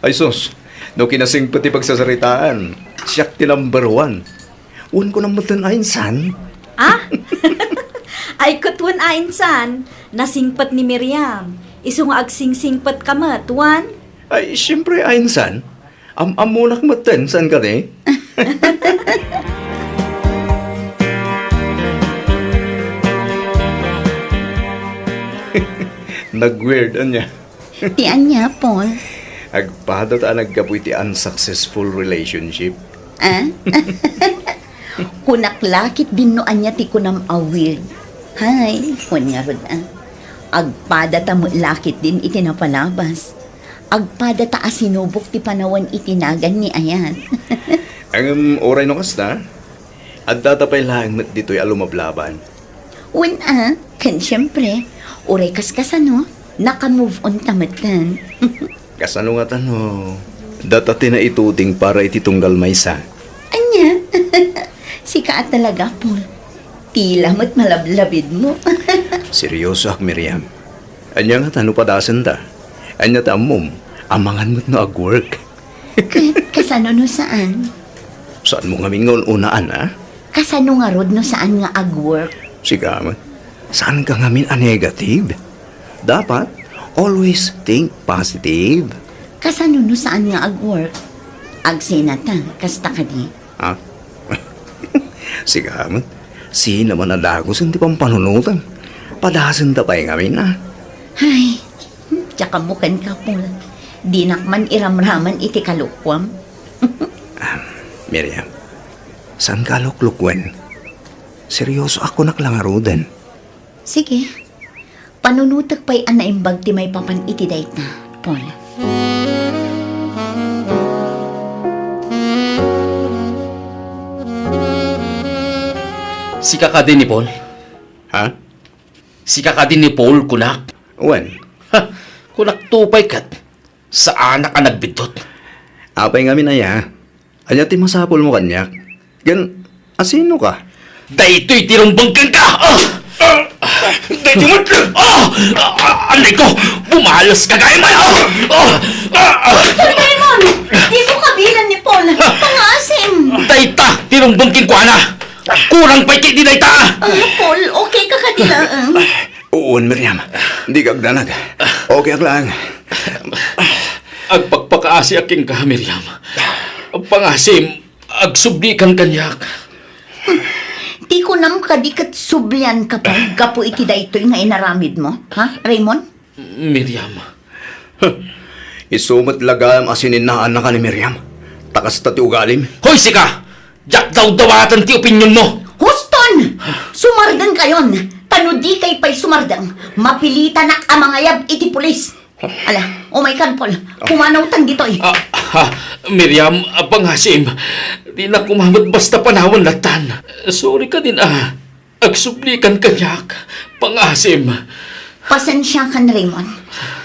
Ay sus, no kinasingpet ti pagsasaritaan, siak ti number one. Wen ko na metten a insan. Ah? Ay, ket wen a insan, nasingpet ni Miriam. Isu nga agsingsingpet ka met, wen? Ay, siyempre, a insan. Am-ammonak metten, saan kadi? Nag-weird, ania? Ti ania, Paul? Agpada ta a naggapu iti unsuccessful relationship. Ah? Kunak lakit din no ania ti kunam a weird. Hay, wen ngarud, ah. Agpada ta met lakit din iti napalabas. Agpada ta a sinubok ti panawen iti nagan ni ayat. Ngem uray no kasta, adda ta pay laeng met ditoy a lumablaban. Wen a, ken siempre, uray kaskasano, naka-move on ta metten. Kasano ngata no data ti naituding para iti tunggal maysa? Ania? Sika a talaga, Paul. Tila met malablabid mo. Seryosoak, Miriam. Ania ngata no padasenta? Ania ta ammom, amangan met no agwork. Ket kasano no saan? Saanmo ngamin nga un-unaan, a? Kasano ngarud no saan nga agwork? Sika met, saanka ngamin a negative? Dapat, always think positive. Kasano no saan nga agwork? Agsenata, kasta kadi? Ha? Sika met, sino man a dagusen ti pampanunotem? Padasenta pay ngamin, a? Ay, diak ammo kenka, Paul. Dinak man iramraman iti kalokuam. Ah, Miriam, saanka a luklukuen? Seryosoak, kunak la ngaruden. Sige. Panunotek pay a naimbag ti maipapan iti dayta, Paul. Sika kadi ni Paul? Ha? Sika kadi ni Paul, kunak? Wen. Ha, kunakto pay ket, saanak a nagbiddut. Apay ngamin aya? Ania ti masapulmo kaniak? Ken, asinoka? Daytoy ti rumbeng kenka! Ah! Daytoy met! Ah! Ah! Ah! Anay ko! Bumalas ka gayam! Ah! Ah! Ah! Ah! Raymond! Di mo kabilan ni Paul! Pangaasim! Dayta ti rumbeng kenkuana! Kurang pay ketdi dayta! Ah, Paul, okay ka kadi laeng? Wen, Miriam. Dika agdanag. Okay ak laeng. Agpakpakaasiak kenka, Miriam. Pangaasim, agsublikan kaniak. Ti kunam kadi ket sublianka pay gapu iti daytoy nga inaramidmo, ha, Raymond? Miriam. Isu met la gayam a sininnaanka ni Miriam. Ta kasta ti ugalim. Hoy, sika! Diak dawdawaten ti opinionmo! Huston! Sumardengkayon! Ta no dikay pay sumardeng, mapilitanak a mangayab iti pulis! Ala, umaykan, Paul. Pumanawtan ditoy. Ah, ah, Miriam, ah, pangaasim, dinak koma met basta panawen lattan. Sorry kadin, ah. Agsublikan kaniak, pangaasim. Pasensiakan, Raymond.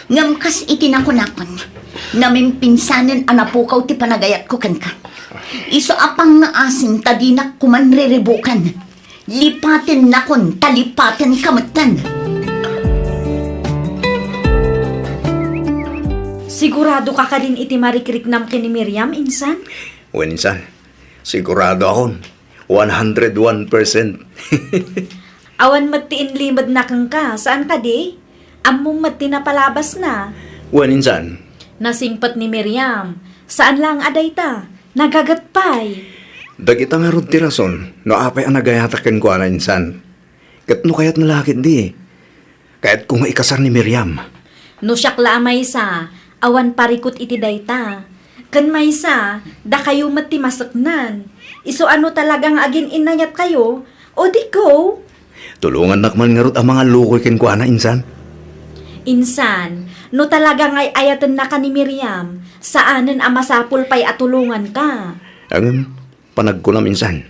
Ngem kas iti nakunakon, namimpinsanen a napukaw ti panagayatko kenka. Isu a pangaasim ta dinak koman riribuken. Lipatennakon ta lipatenka metten. Sigurado ka kadin iti marikriknam ken ni Miriam, insan? Wen, insan. Sigurado akon. One hundred one percent. Awan met ti inlimedna kenka, saan kadi? Ammom met ti napalabasna. Wen, insan. Nasingpet ni Miriam. Saan laeng a dayta. Nagaget pay. Dagita ngarud ti rason no apay a nagayatak kenkuana, insan. Ket no kayatna la ketdi, kayatko nga ikasar ni Miriam. No siak la a maysa, awan parikut iti dayta. Ken maysa, dakayo met ti maseknan. Isu a no talaga nga agin-innayatkayo, o di go. Tulongannak man ngarud a mangallukoy kenkuana, insan. Insan, no talaga nga ay-ayatennaka ni Miriam, saanen a masapul pay a tulonganka. Ngem, panagkunam, insan,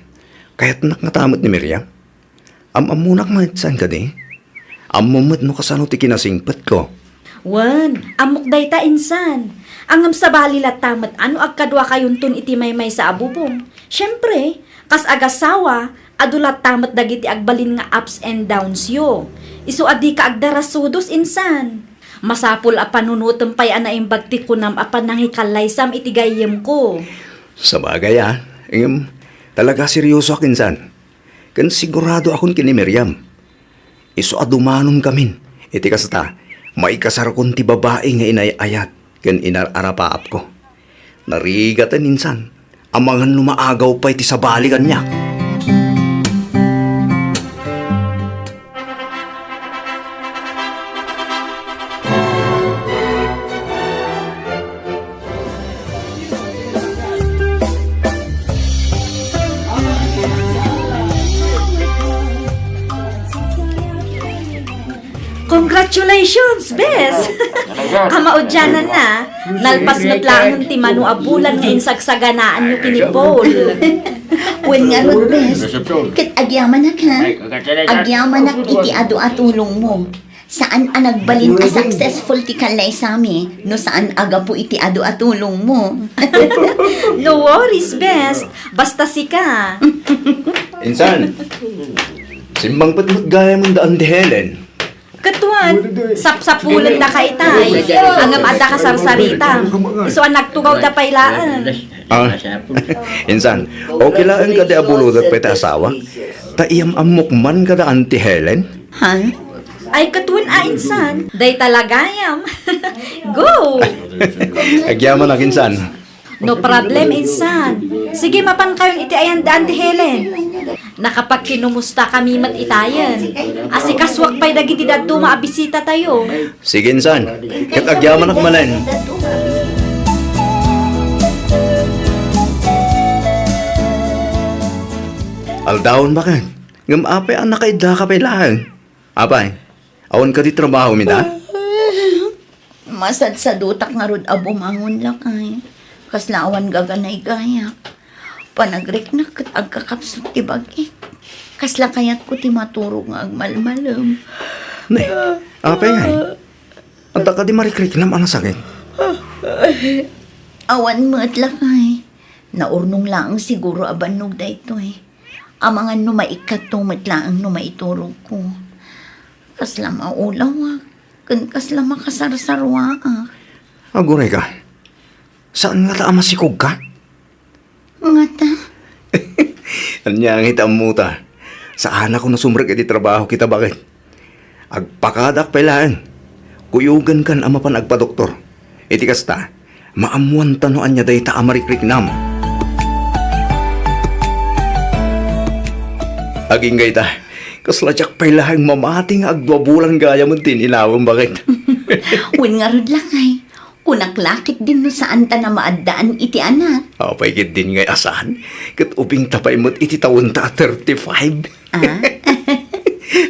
kayatnak ngata met ni Miriam. Am-ammonak met, saan kadi? Ammom met no kasano ti kinasingpetko. Wen, ammok dayta, insan. Ngem sabali latta met a no agkaduakayonton iti maymaysa a bubong. Siempre, kas agasawa, adu latta met dagiti agbalin nga ups and downs yo. Isu a dika agdarasudos, insan. Masapul a panunotem pay a naimbag ti kunam a panangikallaysam iti gayyemko. Sabagay, a. Ngem, talaga seriosoak, insan. Ken siguradoakon ken ni Miriam. Isu a dumanonkamin iti kasta, maikasarkon ti babai nga inay-ayat ken inar-arapaapko. Narigaten, insan, amangan no maagaw pay ti sabali kaniak. Congratulations, bes! Kamaudiananna, nalpas met laeng ti mano a bulan nga insagsaganaanyo ken ni Paul. Wen ngarud, bes, ket agyamanak, ha? Agyamanak iti adu a tulongmo. Saan a nagbalin a successful ti kallaysami no saan a gapu iti adu a tulongmo. No worries, bes. Basta sika. Insan, simmangpet met gayam da Auntie Helen. Ket wen, sapsapulendaka itay. Ngem adda kasarsarita. Isu a nagtugawda pay laeng. Ah, insan, okay laeng kadi a bulodak pay ti asawa? Ta iyam-ammok man kada Auntie Helen? Ha? Ay, ket wen a, insan. Dayta la gayam. Go! Agyamanak, insan. No problem, insan. Sige, mapankayon iti ayan da Auntie Helen. Nakapagkinumustakami met itayen. Asikasuak pay dagiti dadduma a bisitatayo. Sige, insan. Ket agyamanak manen. Aldawen, baket. Ngem apay a nakaiddaka pay laeng? Apay, awan kadi trabaho, mida? Masadsadutak ngarud a bumangon, lakay. Kasla awan gaganay gayak. Panagriknak ket agkakapsut ti bag-ik. Kasla kayatko ti maturog nga agmalmalem. Ne, apay ngay? Adda kadi marikriknam a nasakit? Awan met, lakay. Naurnong laeng siguro a bannog daytoy. Amangan no maikkato met laeng no maiturogko. Kasla maulawak, ken kasla makasarsaruaak. Aguray ka. Saan ngata a masikog ka? Ngata? Ania nga iti ammota? Saanakon a sumrek iti trabaho kita, baket. Agpakadak pay laeng. Kuyogankan a mapan agpadoktor. Iti kasta, maammoanta no ania dayta a marikriknam. Agingga ita, kasla diak pay laeng mamati nga agdua bulan gayam ti inawem, baket. Wen ngarud lakay, kunak la ketdin no saanta a maaddaan iti anak. Apay ketdin ngay a saan? Ket ubingta pay met iti taonta a thirty-five. Ah?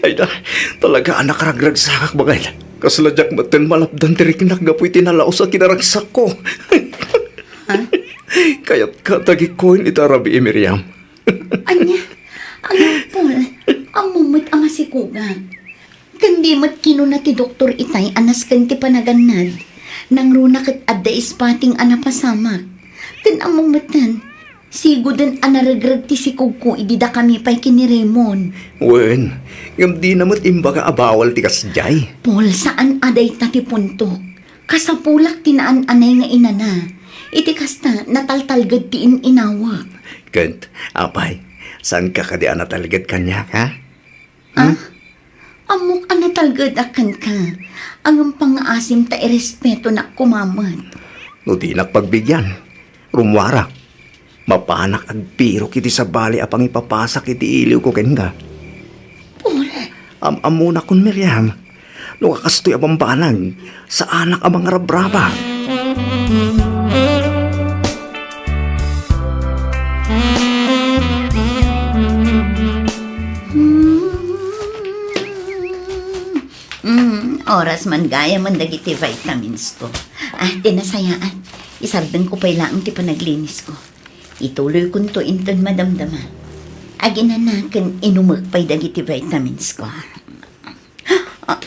Ay da, talaga a nakaragragsakak, baket. Kasla diak metten malapdan ti riknak gapu iti nalaus a kinaragsakko. Ha? Kayatka a tagikkoen ita a rabii, Miriam. Ania? Agapol, ammom met a masikogak. Ken di met kinuna ti doktor itay a nasken ti panagannad. Nangruna ket adda ispating a napasamak. Ken ammom metten, sigoden a naregreg ti sikogko idi dakami pay ken ni Raymond. Wen, ngem dina met imbaga a bawal ti kasdiay. Paul, saan a dayta ti puntok. Kasapulak ti naan-anay nga inana. Iti kasta, nataltalged ti in-inawek. Ket, apay, saanka kadi a natalged kaniak, ha? Ah? Hmm? Ammok a natalgedak kenka. Ngem pangngaasim ta irespetonak koma met. No dinak pagbigian, rummuarak. Mapanak agbirok iti sabali a pangipapasak iti iliwko kenka. Paul. Am-ammonakon, Miriam. No kakastoy a bambanag, saanak a mangarabrabak. Mm, oras man gayam dagiti vitamins ko. Ah, ti nasayaat, isardengko pay laeng ti panaglinisko. Ituloykonto inton madamdama. Aginana ken inumek pay dagiti vitamins ko. Ah,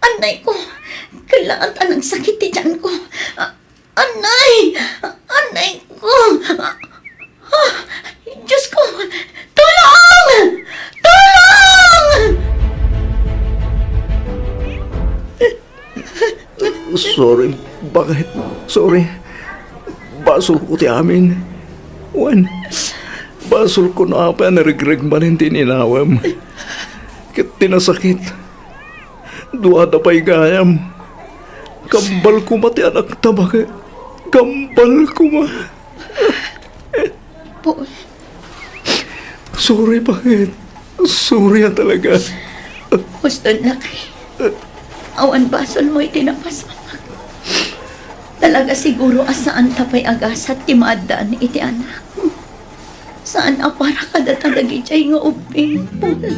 anay ko, kellaat a nagsakit ti tiyan ko. Ah, anay! Anay ko! Ah, Diyos ko! Tulong! Tulong! Sorry, baket. Sorry. Basolko ti amin. Wen, basolko no apay a naregreg manen ti ininawem. Ket ti nasakit, duada pay gayam. Kambal koma ti anakta, baket. Kambal koma. Paul. Sorry, baket. Sorry a talaga. Huston, lakay. Awan basolmo iti napasamak. Talaga siguro a saanta pay agasat ti maaddaan iti anak. Saan a para kadata dagidiay nga ubbing, Paul.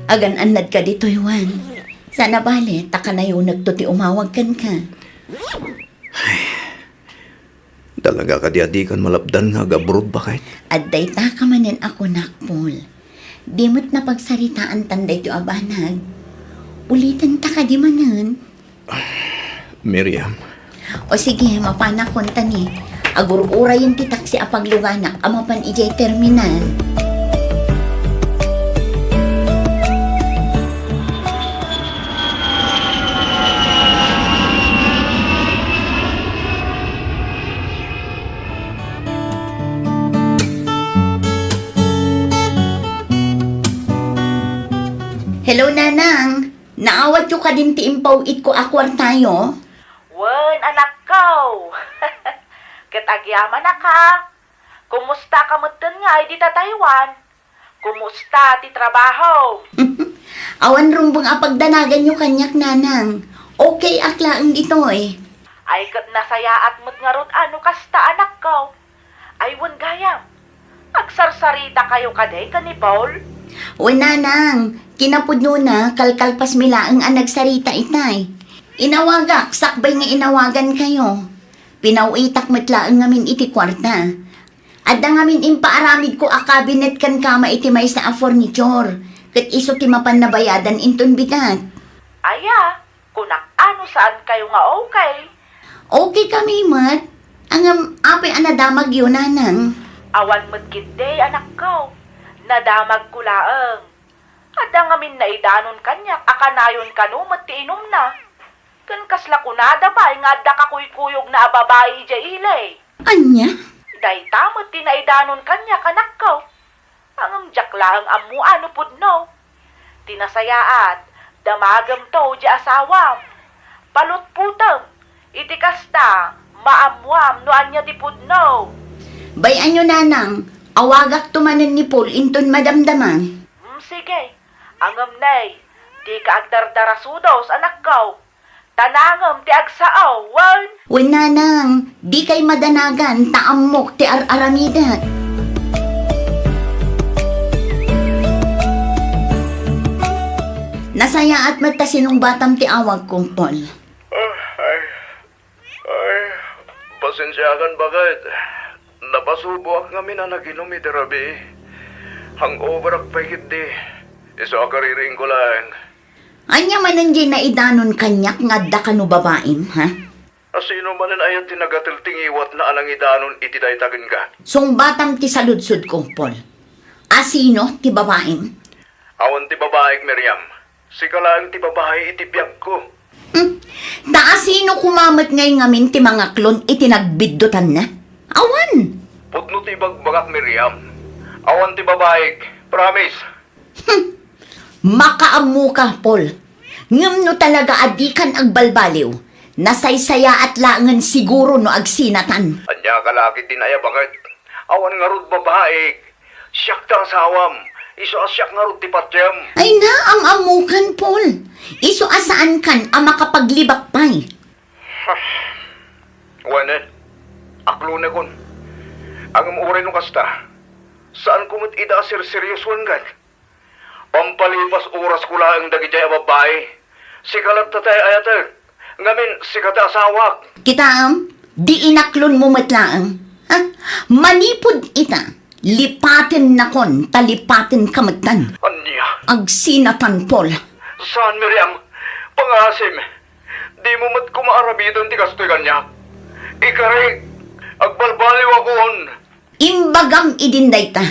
Agan-annadka ditoy, Juan. Saan a bale, ta kanayonekto ti umawag kenka. Talaga kadi a dikan malapdan nga agabroad, baket? Adda itaka manen a kunak, Paul. Di met napagsaritaantan daytoy a banag. Ulitenta kadi manen? Miriam. O sige, mapanakon ta ni. Agur-urayen ti taksi a pagluganak a mapan idiay terminal. Hello, Nanang. Naawatyo kadin ti impaw-itko a kuartayo? Wen, anakko. Ket agyamanak, ha? Kumusta ka metten ngay dita Taiwan? Kumusta ti trabaho? Awan rumbeng a pagdanaganyo kaniak, Nanang. Okay ak laeng ditoy. Ay, ket nasayaat met ngarud a no kasta, anakko. Ay, wen gayam, agsarsarita kayo kadi ken ni Paul? Wen, Nanang, kinapudnona, kalkalpasmi laeng a nagsarita itay. Inawagak, sakbay nga inawagan kayo. Pinaw-itak met laeng ngamin iti kuarta. Adda ngamin impaaramidko a cabinet ken kama iti maysa a furniture, ket isu ti mapan nabayadan inton bigat. Aya, kunak a no saan kayo nga okay. Okay kami met. Ngem, apay a nadamagyo, Nanang? Awan met ketdi, anakko. Nadamagko laeng. Adda ngamin naidanon kaniak a kanayon kano met ti inumna. Ken kasla kunada pay nga adda kakuykuyogna a babai idiay ili. Ania? Dayta met ti naidanon kaniak, anakko. Ngem diak laeng ammo a no pudno. Ti nasayaat, damagem to diay asawam. Palutpotem. Iti kasta, maammoam no ania ti pudno. Bay-anyo, nanang, awagakto manen ni Paul inton madamdama. Hmm, sige. Ngem nay, dika agdardarasudos, anakko. Ta nangem ti agsao, wen? Wen, nanang, dikay madanagan ta ammok ti ar-aramidek. Nasayaat met ta sinungbatam ti awagko, Paul. Ah, ay, ay, pasensiakan, baket. Napasuboak ngamin a naginum iti rabii. Hangoverak pay ketdi. Isu a kaririingko laeng. Ania manen diay naidanon kaniak nga adda kano babaim, ha? A sino manen aya ti nagatel ti ngiwatna a nangidanon iti dayta kenka? Sungbatam ti saludsodko, Paul. A sino ti babaim? Awan ti babaik, Miriam. Sika laeng ti babai iti biagko. Hmm. Ta a sino koma met ngay ngamin ti mangaklon iti nagbiddutanna? Awan! Pudno ti ibagbagak, Miriam. Awan ti babaik. Promise. Hmm. Makaammoka, Paul. Ngem no talaga a dikan agbalbaliw, nasaysayaat laengen siguro no agsinatan. Ania ka la ketdin aya, baket? Awan ngarud babaik. Siak ti asawam. Isu a siak ngarud ti patiem. Ay na, am-ammokan, Paul. Isu a saankan a makapaglibak pay. Wen, aklonekon. Ngem uray no kasta, saanko met ida a serseriosoenkan. Pampalipas orasko laeng dagiti a babbai. Sika latta ti ay-ayatek. Ngamin, sika ti asawak. Kitaem, di inaklonmo met laeng. Ha? Manipud ita, lipatennakon ta lipatenka metten. Ania? Agsinatan, Paul. Saan, Miriam? Pangaasim. Dimo met koma aramiden ti kastoy kaniak. Ikarik, agbalbaliwakon. Imbagam idin dayta,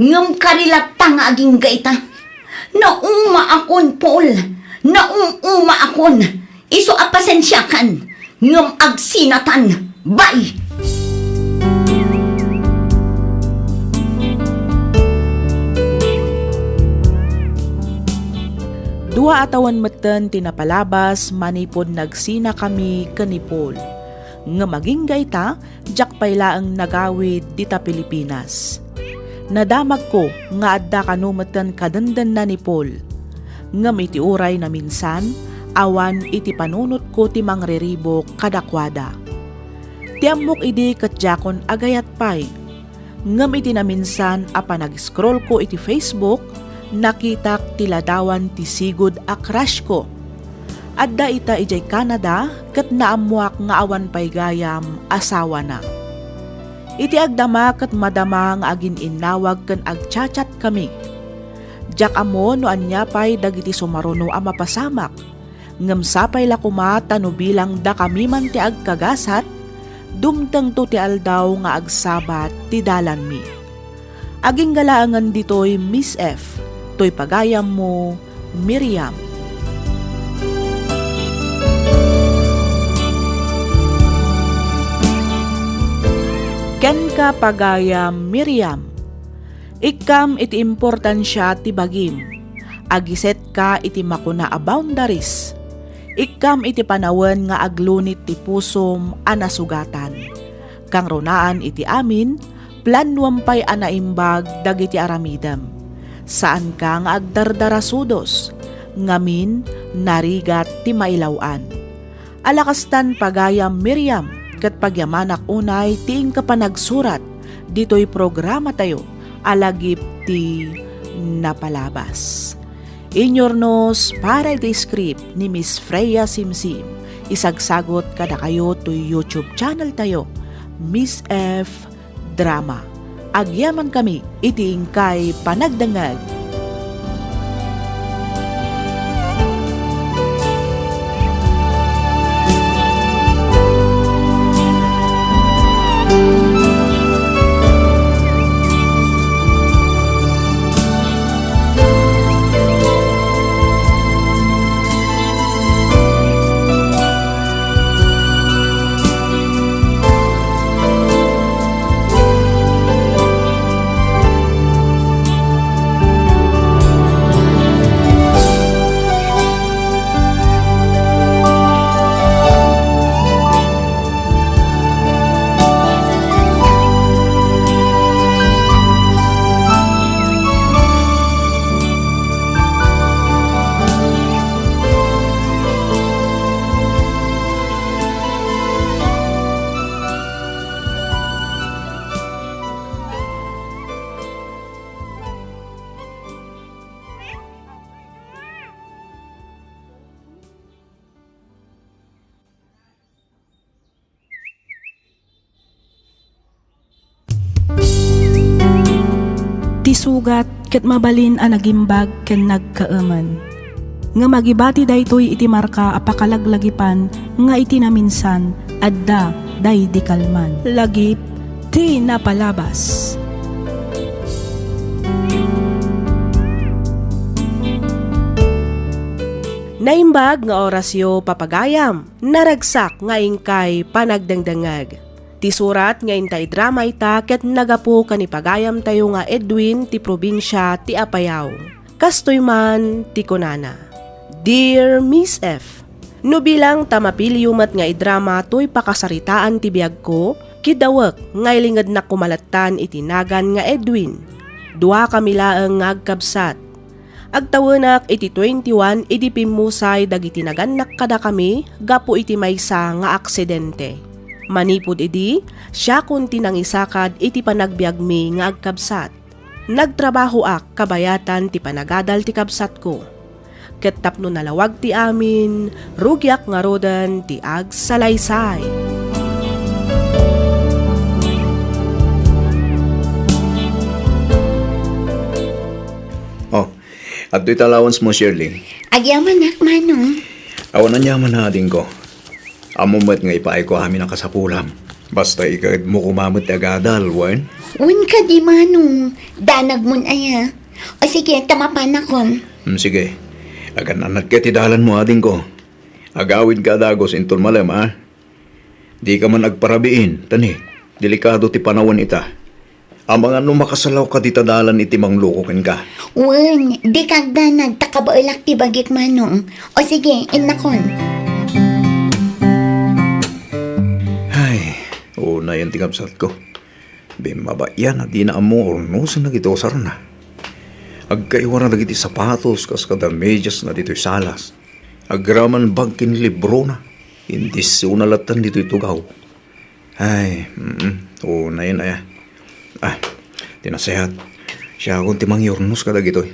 ngem kari latta nga agingga ita. Naumaakon, Paul. Naumaakon. Isu a pasensiakan, ngem agsinatan. Bye! Dua a tawen metten ti napalabas manipud nagsinakami ken ni Paul. Ngem agingga ita, diak pay laeng nagawid dita Pilipinas. Nadamagko nga adda kano metten kadendenna ni Paul. Ngem iti uray naminsan, awan iti panunotko ti mangriribuk kadakuada. Ti ammok idi ket diakon agayat pay. Ngem iti naminsan a panag-scrollko iti Facebook, nakitak ti ladawan ti sigud a crushko. Adda ita idiay Canada ket naammoak nga awan pay gayam asawana. Iti agdama ket madama nga agin-innawag ken agchat-chat kami. Diak ammo no ania pay dagiti sumaruno a mapasamak, ngem sapay la koma ta no bilang dakami man ti agkagasat, dumtengto ti aldaw nga agsabat ti dalanmi. Agingga laengen ditoy, Miss F, toy pagayammo, Miriam. Kenka, pagayam Miriam, ikkam iti importansia ti bagim. Agisetka iti makuna a boundaries. Ikkam iti panawen nga aglunit ti pusom a nasugatan. Kangrunaan iti amin, planuem pay a naimbag dagiti aramidem. Saanka nga agdardarasudos, ngamin, narigat ti mailaw-an. Alakastan, pagayam Miriam, ket pagyamanak unay ti inka panagsurat ditoy programatayo a lagip ti napalabas. Inyurnos para iti script ni Miss Freya Simsim, isagsagut kadakayo toy YouTube channel tayo, Miss F Drama. Agyamankami iti inkay panagdengngeg. Isugat ket mabalin a nagimbag ken nagkaemen. Ngem agibati daytoy iti marka a pakalaglagipan nga iti naminsan, adda daydi kalman. Lagip ti napalabas. Naimbag nga orasyo, papagayam, naragsak nga inkay panagdengdengngeg. Ti surat nga inta idrama ita ket nagapu ken ni pagayamtayo nga Edwin ti probinsia ti Apayao. Kastoy man ti kunana, Dear Miss F, no bilang ta mapiliyo met nga idrama toy pakasaritaan ti biagko, kidawek nga ilingednak koma lattan iti nagan nga Edwin. Duakami laeng nga agkabsat. Agtawenak iti twenty-one idi pimmusay dagiti nagannak kadakami gapu iti maysa nga aksidente. Manipud idi, siakon ti nangisakad iti panagbiagmi nga agkabsat. Nagtrabahoak kabayatan ti panagadal ti kabsatko. Ket tapno nalawag ti amin, rugiak ngaruden ti agsalaysay. Oh, adtoy ta allowance mo, Shirley. Agyamanak, Manong. Awan aniaman, adingko. Ammom met nga ipaayko amin a kasapulam. Basta ikaedmo koma met ti agadal, wen? Wen kadi, Manong. Danagmon aya. O sige, ta mapanakon. Hmm, sige. Agan-anadka iti dalanmo, adingko. Agawidka a dagus inton malem, a? Dika man agparabiin, ta ni, delikado ti panawen ita. Amangan no makasalawka dita dalan iti mangluko kenka. Wen, dika agdanag ta kabaelak ti bagik, Manong. O sige, innakon. Ay, unayen ti kabsatko. Bimmaba yan a dina ammo nga urnosen dagiti usarna. Agkaiwara dagiti sapatos kas kada mediasna ditoy salas. Agraman bag ken librona. Indisiona lattan ditoy tugaw. Ay, mm, unayen aya. Ah, ti nasayaat, siakon ti mangiurnos kadagitoy.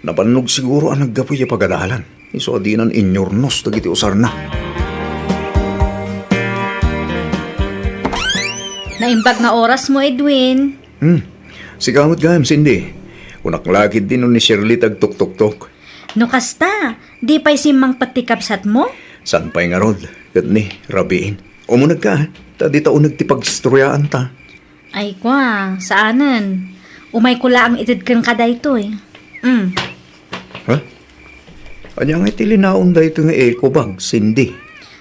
Nabannog siguro a naggapu ya pagadalan. Isu a dinan inyurnos dagiti usarna. Naimbag nga orasmo, Edwin. Hmm. Sika met gayam, Cindy. Kunak la ketdi no ni Shirley ti agtuktoktok. No kasta, di pay simmangpet ti kabsatmo? Saan pay ngarud, ket ni, rabiin. Umunegka, ta dita uneg ti pagistoryaanta. Ay, kua, saanen. Umayko laeng ited kenka daytoy. Mm. Ha? Ania ngay ti linaon daytoy nga eco bag, Cindy?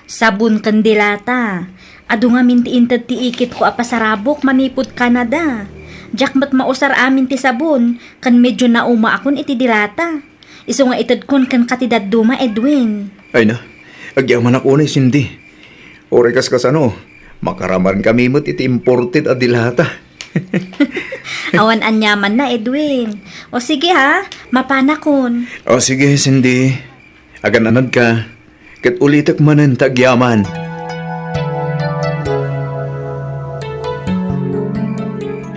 Sabon ken dilata. Adu ngamin ti inted ti ikitko a pasarabok manipud Canada. Diak met mausar amin ti sabon, ken medyo naumaakon iti dilata. Isu nga itedkon kenka ti dadduma, Edwin. Ay na, agyamanak unay, Cindy. Uray kas kasano, makaramankami met iti imported a dilata. Awan aniamanna, Edwin. O sige ha, mapanakon. O sige, Cindy. Agan-anadka. Ket ulitek manen ta agyaman.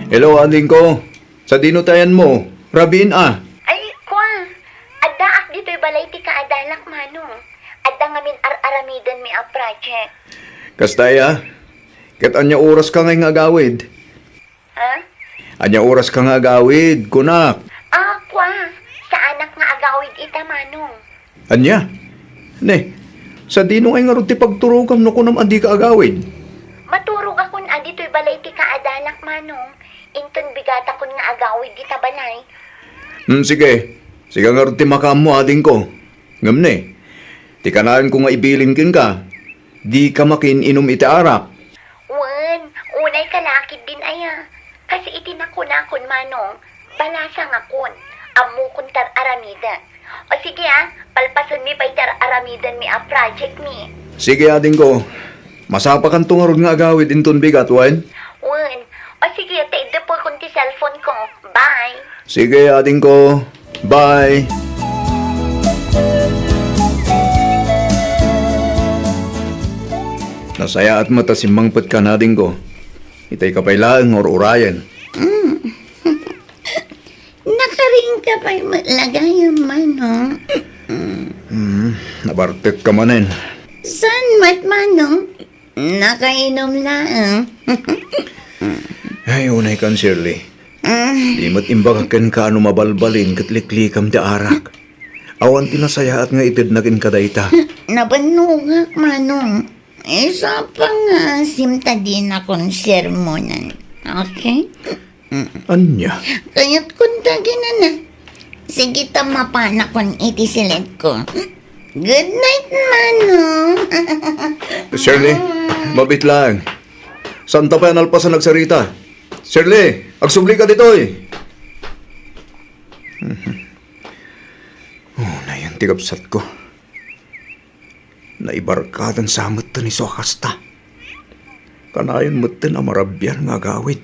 Hello, adingko. Sadino ti ayanmo? Rabiin a. Ay, kua. Addaak ditoy balay ti kaadalak, Manong. Adda ngamin ar-aramidenmi a project. Kasta aya? Ket ania oraska ngay nga agawid? Ha? Ania oraska nga agawid, kunak? Ah, kua. Saanak nga agawid ita, Manong. Ania? Ne, sadino ngay ngarud ti pagturogam no kunam a dika agawid? Maturogakon a ditoy balay ti kaadalak, Manong. Inton bigatakon nga agawid dita balay. Hmm, sige. Sika ngarud ti makaammo, adingko. Ngem ne, ti kanaenko nga ibilin kenka, dika makiin-inum iti arak. Wen, unayka la ketdin aya. Kas iti nakunakon, Manong, balasangakon. Ammokon ti ar-aramidek. O sige a, palpasenmi pay ti ar-aramidenmi a projectmi. Sige, adingko. Masapakanto ngarud nga agawid inton bigat, wen? Wen. O sige, ta iddepekon ti cellphone ko. Bye. Sige, adingko. Bye. Nasayaat met a simmangpetka, adingko. Itay ka pay laeng nga ur-urayen. Mm. Nakaring ka pay met la gayam, Manong. Hmm, nabartek ka manen. Saan met, Manong? Nakainom laeng. Ay, unay kan, Shirley. Di met imbagak kenka no mabalbalin ket liklikam ti arak. Awan ti nasayaat nga itedna kenka dayta. Nabannogak, Manong. Isu a pangaasim ta dinakon sermonan. Okay? Ania? Kayat kunta ginana. Sige ta mapanakon iti siletko. Good night, Manong. Shirley, mabit lang. Saan ta pay a nalpasan agsarita? Shirley, agsubli ka ditoy. Oh, nayan ti kabsatko. Naibarkadan sa metten isu a kasta. Kanayon metten a marabian nga agawid,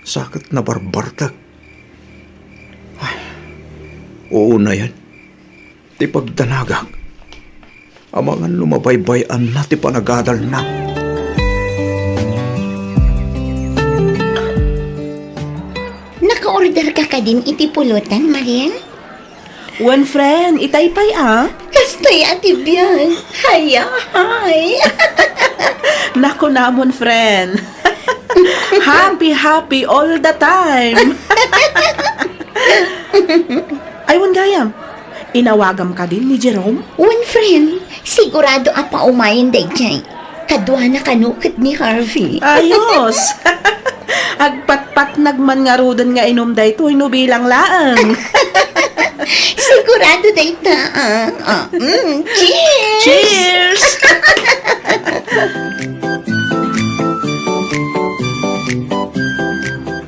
sa ket nabarbartek. Ay, unayen ti pagdanagak. Amangan no mabaybay-anna ti panagadalna. Naka-order ka kadin iti pulutan, Mariel? Wen, friend, itay pay a? Kastoy a ti biag. Hayahay. Nakunamon, friend. Happy, happy all the time. Ay, wen gayam. Inawagam kadin ni Jerome? Wen, friend, sigurado a paumayen daydiay. Kaduana kano ket ni Harvey. Ayos! Agpatpatnag man ngaruden nga inum daytoy no bilang laeng. Sigurado dayta, ah. Ah, mm, cheers! Cheers!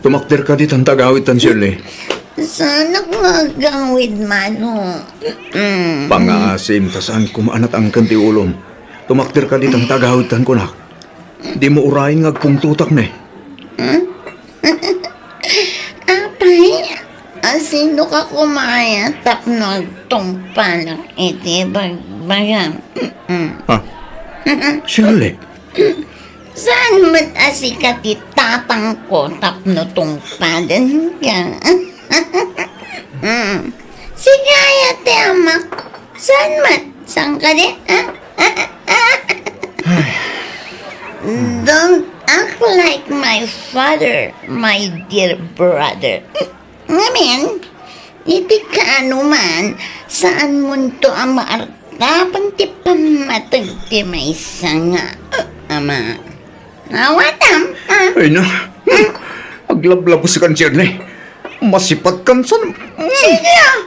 Tumakder ka ditan ta agawid tan, Shirley. Saanak nga agawid, Manong. Mm. Pangaasim ta saan koma a natangken ti ulom. Tumakder ka ditan ta agawid tan kunak. Dimo urayen nga agpungtotak ne. Apay, asino ka koma aya tapno agtungpalak iti bagbagam? Mm. Ah, Shirley. Saan met a sika ti tatangko tapno tungpalenka? Mm. Sika aya ti amak. Saan met? Saan kadi? Ah? Don't act like my father, my dear brother. Ngamin, iti kaano man, saan monto a maartapan ti pammateg ti maysa nga, ah, ama. Awatam, ah. Ay na, aglablabos kan, Shirley. Masipat kan san. Sige, ah.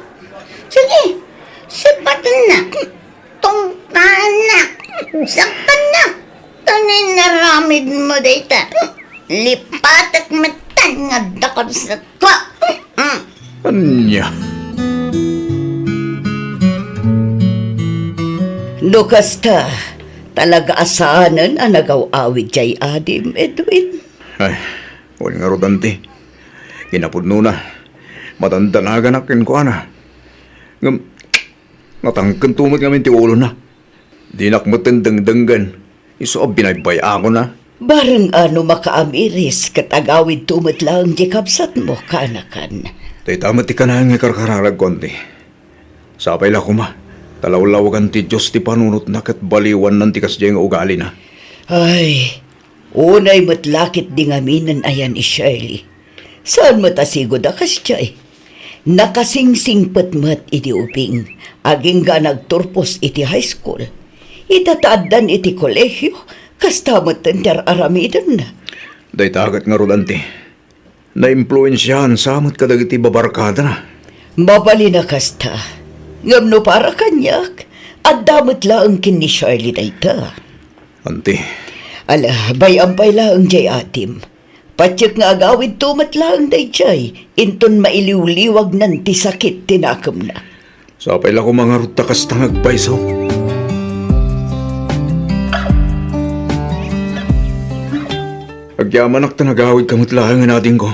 Sige, sipatennak. Tungpaannak. Saktannak. Tani naramid mo dayta. Lipatek metten nga dakol sa ko. Mm. Ania? No kasta, talaga a saanen a nagaw-awid jay adim, Edwin. Ay, wen ngarud, anti. Kinapudnona, madandanaganak kenkuana. Ngem, natangkento met ngamin ti ulona. Dinak metten dengdenggen, isu a binaybay-akonna. Bareng a no makaamiris ket agawidto met laeng diay kabsatmo, kaanakan. Dayta met ti kanayon nga ikarkararagko, anti. Sapay la koma, ta lawlawagan ti Dios ti panunotna ket baliwannan ti kasdiay nga ugalina. Ay, unay met la ketdi ngaminen aya ni Shirley. Saan met a sigud a kasdiay. Nakasingsingpet met idi ubing, agingga nagturpos iti high school. Ita ta addan iti kolehio, kasta metten ti ar-aramidenna. Dayta ket ngarud, anti. Naimpluensiaan sa met kadagiti babarkadana. Mabalin a kasta. Ngem no para kaniak, adda met laeng ken ni Shirley dayta. Anti. Ala, bay-am pay laeng jay adim. Patiek nga agawidto met laeng daydiay, inton mailiwliwagnan ti sakit ti nakemna. Sapay la koma ngarud ta kasta nga agpayso. Agyamanak ta nagawidka met laeng, adingko.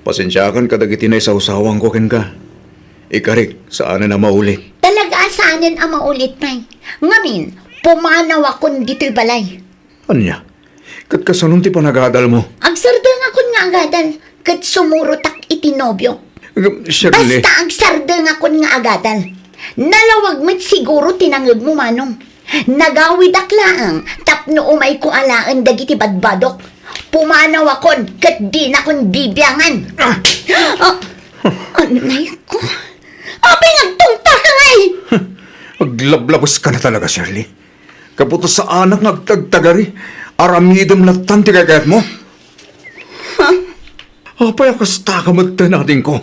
Pasensiakan kadagiti naisawsawanko kenka. Ikarik, saanen a maulit. Talaga a saanen a maulit pay. Ngamin, pumanawakon ditoy balay. Ania? Ket kasanon ti panagadalmo? Agsardengakon nga agadal, ket sumurotak iti nobio. Shirley. Basta agsardengakon nga agadal. Nalawag met siguro ti nangegmo, Manong. Nagawidak laeng tapno umayko alaen dagiti badbadok. Pumanawakon ket dinakon bibiangan. Ah! Ah, anay ko. Apay nga agtungpalka ngay? Aglablabuska na talaga, Shirley. Gapu ta saanak nga agtagtagari, aramidem latta ti kayatmo. Apay a kasta ka met, adingko?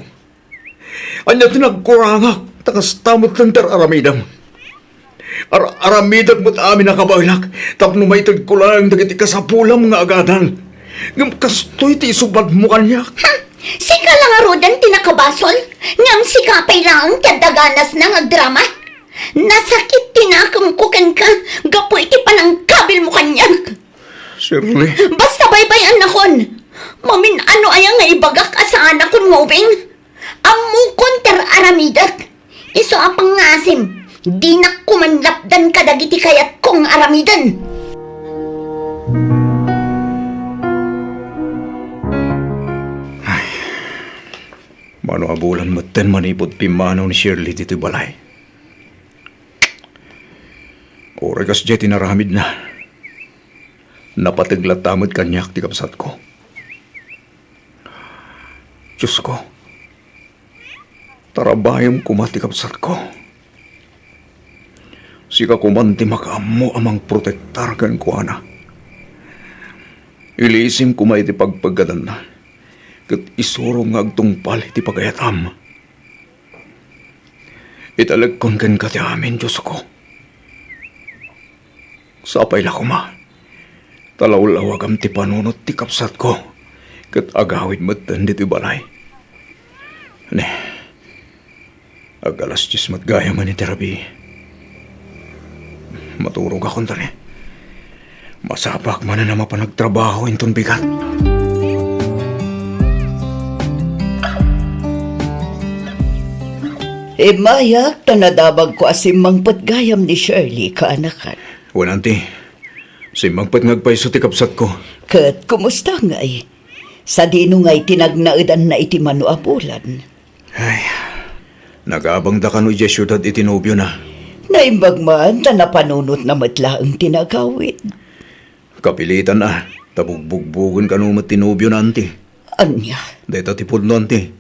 Ania ti nagkurangak, ta kasta met ti ar-aramidem? Ar-aramidek met amin a kabaelak tapno maitedko laeng dagiti kasapulam nga agadal. Ngem kastoy ti isubadmo kaniak. Hmm, sika la ngaruden ti nakabasol, ngem sika pay laeng ti adda ganasna nga agdrama. Nasakit ti nakemko kenka gapu iti panangkabilmo kaniak. Shirley. Basta baybay-annakon. Mamin-ano aya nga ibagak a saanakon nga ubing? Ammokon ti ar-aramidek. Isu a pangngaasim, dinak koman lapdan kadagiti kayatko nga aramiden. Ay, mano a bulan metten manipud pimmanaw ni Shirley ditoy balay. Uray kasdiay ti inaramidna, napateg latta met kaniak ti kabsatko. Diosko, tarabayem koma ti kabsatko. Sika koman ti makaammo a mangprotektar kenkuana. Ilisim koma iti pagpaggadanna, ket isurom nga agtungpal iti pagayatam. Italekkon kenka ti amin, Diosko. Sapay la koma, ta lawlawagam ti panunot ti kabsatko, ket agawid metten ditoy balay. Ne, ag-alas dies met gayam iti rabii. Maturogakon ta ne. Masapak manen a mapan agtrabaho inton bigat. Immayak ta nadamagko a simmangpet gayam ni Shirley, kaanakan. Wen, Auntie. Simmangpet nga agpayso ti kabsatko. Ket kumusta ngay? Sadino ngay ti nagnaedanna iti mano a bulan? Ay, nagabangda kano idiay siudad iti nobiona. Naimbag man ta napanunotna met laeng ti nagawid. Kapilitan a, ta bugbugbugen kano met ti nobiona, Auntie. Ania? Dayta ti pudno, Auntie.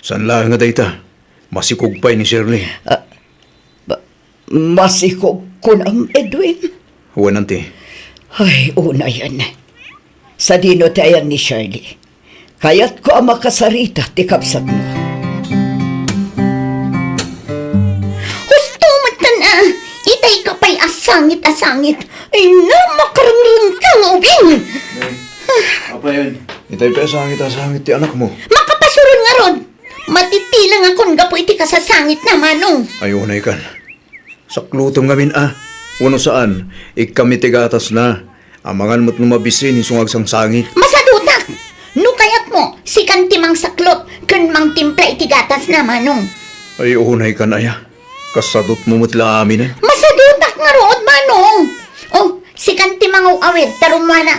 Saan laeng a dayta. Masikog pay ni Shirley. Ah, ba-, masikog kunam, Edwin? Wen, Auntie. Ay, unayen. Sadino ti ayan ni Shirley? Kayatko a makasarita ti kabsatmo. Husto metten a, itay ka pay a sangit a sangit. Ay na, makarengrengka nga ubing. Nay, apayen? Itay pay a sangit a sangit ti anakmo. Makapasuron ngarud. Matitilengakon gapu iti kasasangitna, Manong. Ay, unay kan. Saklotem ngamin a. Wenno saan, ikkam iti gatasna. Amangan met no mabisin isu nga agsangsangit. Masadutak! No kayatmo, sikan ti mangsaklot ken mangtimpla iti gatasna, Manong. Ay, unay kan aya. Kasadutmo met la aminen. Masadutak ngarud, Manong. Oh, sikan ti mangaw-awir, ta rummuara.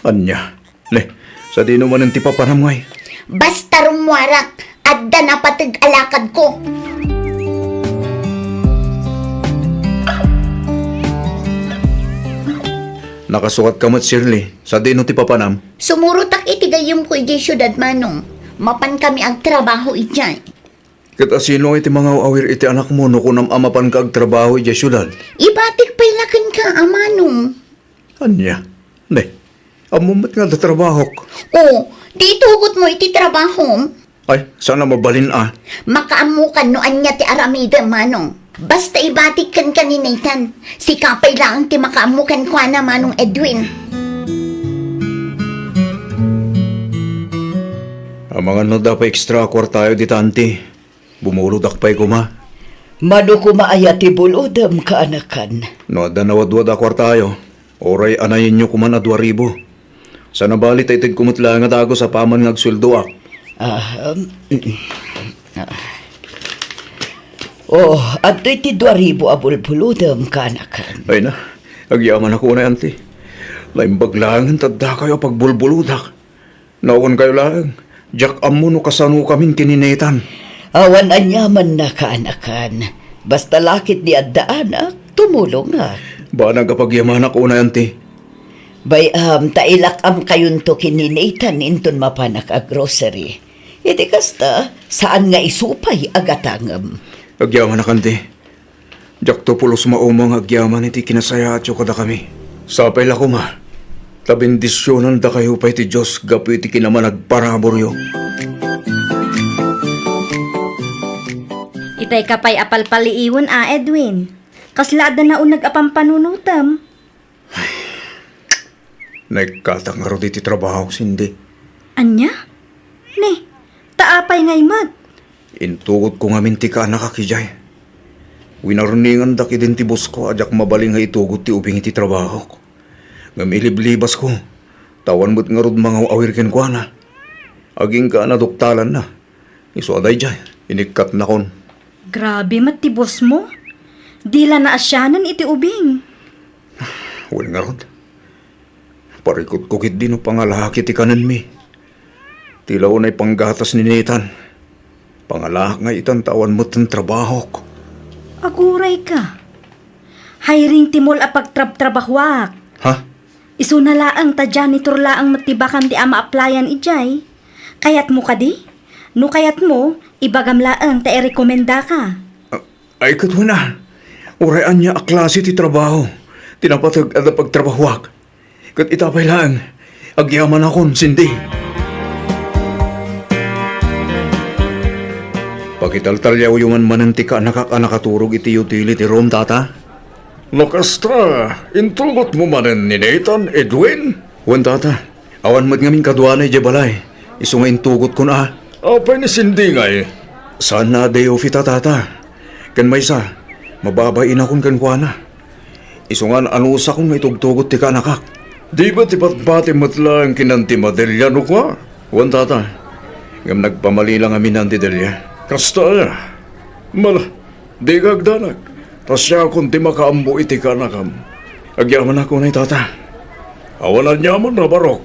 Ania? Ne, sadino manen ti papanam ngay? Basta rummuarak, adda napateg a lakadko. Nakasukatka met, Shirley. Sadino ti papanam? Sumurotak iti gayyemko idiay siudad, Manong. Mapankami agtrabaho idiay. Ket asino ngay ti mangaw-awir iti anakmo no kunam a mapanka agtrabaho idiay siudad? Ibatik pay la kenka, a Manong. Ania? Ne, ammom met nga adda trabahok. O, di itugotmo iti trabahom? Ay, saan a mabalin a. Makaammokan no ania ti aramidem, Manong. Basta ibatik kenka ni Nathan. Sika pay laeng ti makaammo kenkuana, Manong Edwin. Amangan no adda pay extra a kuartayo dita, Auntie. Bumulodak pay koma. Mano koma aya ti bulodem, kaanakan? No adda nawadwad a kuartayo, uray anayenyo koman a dua ribu. Saan a bali ta itedko met laeng a dagus apaman nga agsueldoak. Ah, um, mm, ah. Oh, adtoy ti dua ribu a bulbulodem, kaanakan. Ay na, agyamanak unay, Auntie. Naimbag laengen ta addakayo a pagbulbulodak. Nawankayo laeng, diak ammo no kasanokamin ken ni Nathan. Awan aniamanna, kaanakan. Basta la ketdi adda anak, tumulongak. Banag a pagyamanak unay, Auntie. Bay-am ta ilak-amkayonto ken ni Nathan inton mapanak a grocery. Iti kasta, saan nga isu pay a gatangem. Agyamanak, Auntie. Diakto pulos mauma nga agyaman iti kinasayaatyo kadakami. Sapay la koma, ta bendisionandakayo pay ti Dios gapu iti kinamanagparaburyo. Itay ka pay a palpaliiwen a, Edwin. Kasla adda nauneg a pampanunotem. Naikkatak ngarud iti trabahok, Cindy. Ania? Ne, ta apay ngay met? Intugotko ngamin ti kaanakak idiay. Winarningandak idin ti bosko a diak mabalin nga itugot ti ubing iti trabahok. Ngem iliblibasko, ta awan met ngarud mangaw-awir kenkuana. Agingga a naduktalanna. Isu a daydiay, inikkatnakon. Grabe met ti bosmo. Dila naasianen iti ubing. Wen ngarud, parikutko ketdi no pangalaak iti kanenmi. Ti la unay panggatas ni Nathan. Pangalaak nga itan ta awan metten trabahok. Aguray ka. Hiring ti mall a pagtrabtrabahuak. Ha? Isuna laeng ta janitor laeng met ti bakante a ma-applyan idiay. Kayatmo kadi? No kayatmo, ibagam laeng ta irekomendaka. Ah, ay, ket wen a. Uray ania a klase ti trabaho ti napateg a pagtrabahuak. Ket ita pay laeng, agyamanakon, Cindy. Pakitaltaliawyo man manen ti kaanakak a nakaturog iti utility room, Tata. No kasta, intugotmo manen ni Nathan, Edwin? Wen, Tata. Awan met ngamin kaduana idiay balay. Isu nga intugotkon a. Apay ni Cindy ngay? Saanna a day off ita, Tata. Ken maysa, mababainakon kenkuana. Isu nga an-anusakon nga itugtugot ti kaanakak. Di ba ti patpati met laeng ken Auntie Madelia no kua? Wen, Tata. Ngem nagpamali la ngamin ni Auntie Delia. Kasta aya? Mala, dika agdanag. Ta siakon ti makaammo iti kaanakam. Agyamanak unay, Tata. Awan aniaman a barok.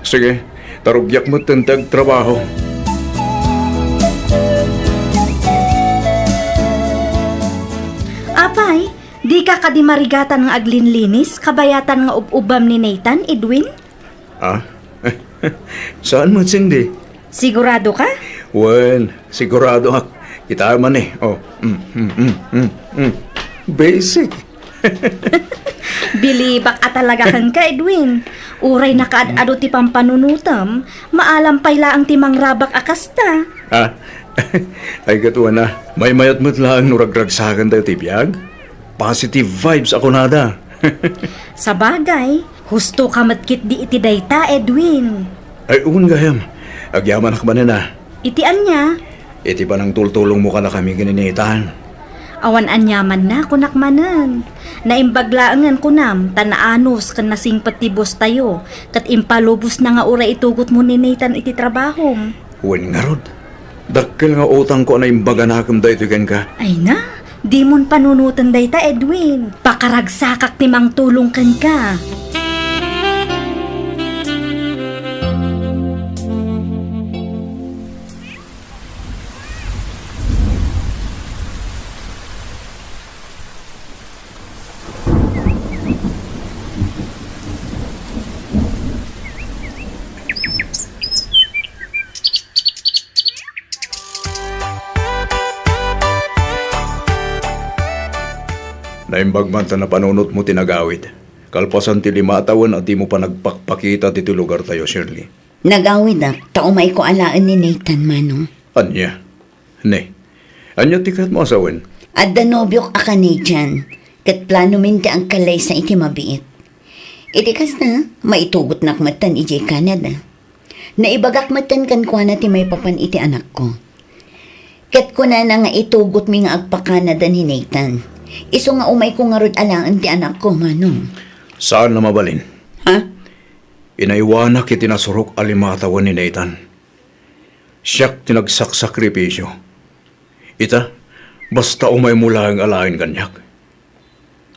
Sige, ta rugiak metten ti agtrabaho. Apay, dika kadi marigatan nga aglinlinis kabayatan nga ub-ubam ni Nathan, Edwin? Ah? Saan met, Cindy? Sigurado ka? Wen, sigurado ak. Kita man eh. Oh. Mm, mm, mm, mm, mm. Basic. Bilibak a talaga kenka, Edwin. Uray nakaad-ado ti pampanunotem, maalam pay laeng ti mangrabak a kasta. Ah? Ay, ket wen a. Maymayat met laeng no ragragsakentayo ti biag. Positive vibes a kunada. Sabagay, husto ka met ketdi iti dayta, Edwin. Ay, wen gayam. Agyamanak manen a. Iti ania? Iti panangtultulongmo kadakami ken ni Nathan. Awan aniamanna, kunak manen. Naimbag laengen kunam, ta naanus ken nasingpet ti boss tayo, ket impalubosna nga uray itugotmo ni Nathan iti trabahom. Wen ngarud, dakkel nga utangko a naimbaganakem daytoy kenka. Ay na, dimon panunoten dayta, Edwin. Pakaragsakak ti mangtulong kenka. Naimbag man ta napanunotmo ti nagawid. Kalpasan ti lima a tawen a dimo panagpakpakita ditoy lugartayo, Shirley. Nagawidak ta umayko alaen ni Nathan, Manong. Ania? Ne, ania ti kayatmo a sawen? Adda nobiok a Canadian, ket planomin ti agkallaysa iti mabiit. Iti kasta, maitugotnak metten idiay Canada. Naibagak metten kenkuana ti maipapan iti anakko. Ket kunana nga itugotmi nga agpa-Canada ni Nathan. Isu nga umayko ngarud alaen ti anakko, Manong. Saan a mabalin. Ha? Inaywanak iti nasurok a lima a tawen ni Nathan. Siak ti nagsaksakripisio. Ita, basta umaymo laeng alaen kaniak.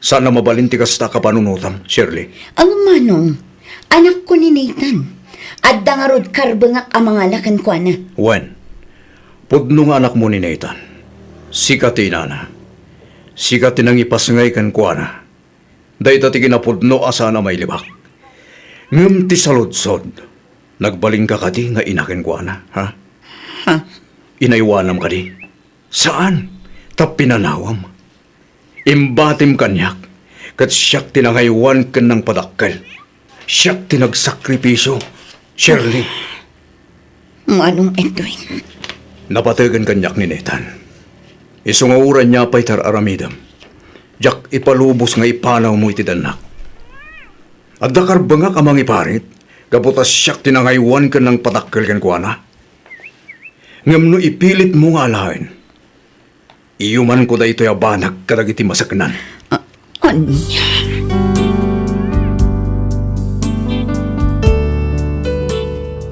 Saan a mabalin ti kasta a kapanunotam, Shirley. Ngem, Manong, anakko ni Nathan. Adda ngarud karbengak a mangala kenkuana. Wen, pudno nga anakmo ni Nathan. Sika ti inana. Sika ti nangipasngay kenkuana. Dayta ti kinapudno a saan a mailibak. Ngem ti saludsod, nagbalinka kadi nga ina kenkuana, ha? Ha? Inaywanam kadi? Saan, ta pinanawam. Imbatim kaniak, ket siak ti nangaywan ken nangpadakkel. Siak ti nagsakripisio, Shirley. Manong Edwin. Napategen kaniak ni Nathan. Isu nga uray ania pay ti ar-aramidem, diak ipalubos nga ipanawmo iti dannak. Adda karbengak a mangiparit, gapu ta siak ti nangaywan ken nangpadakkel kenkuana. Ngem no ipilitmo nga alaen, iyumanko daytoy a banag kadagiti maseknan. A-, ania?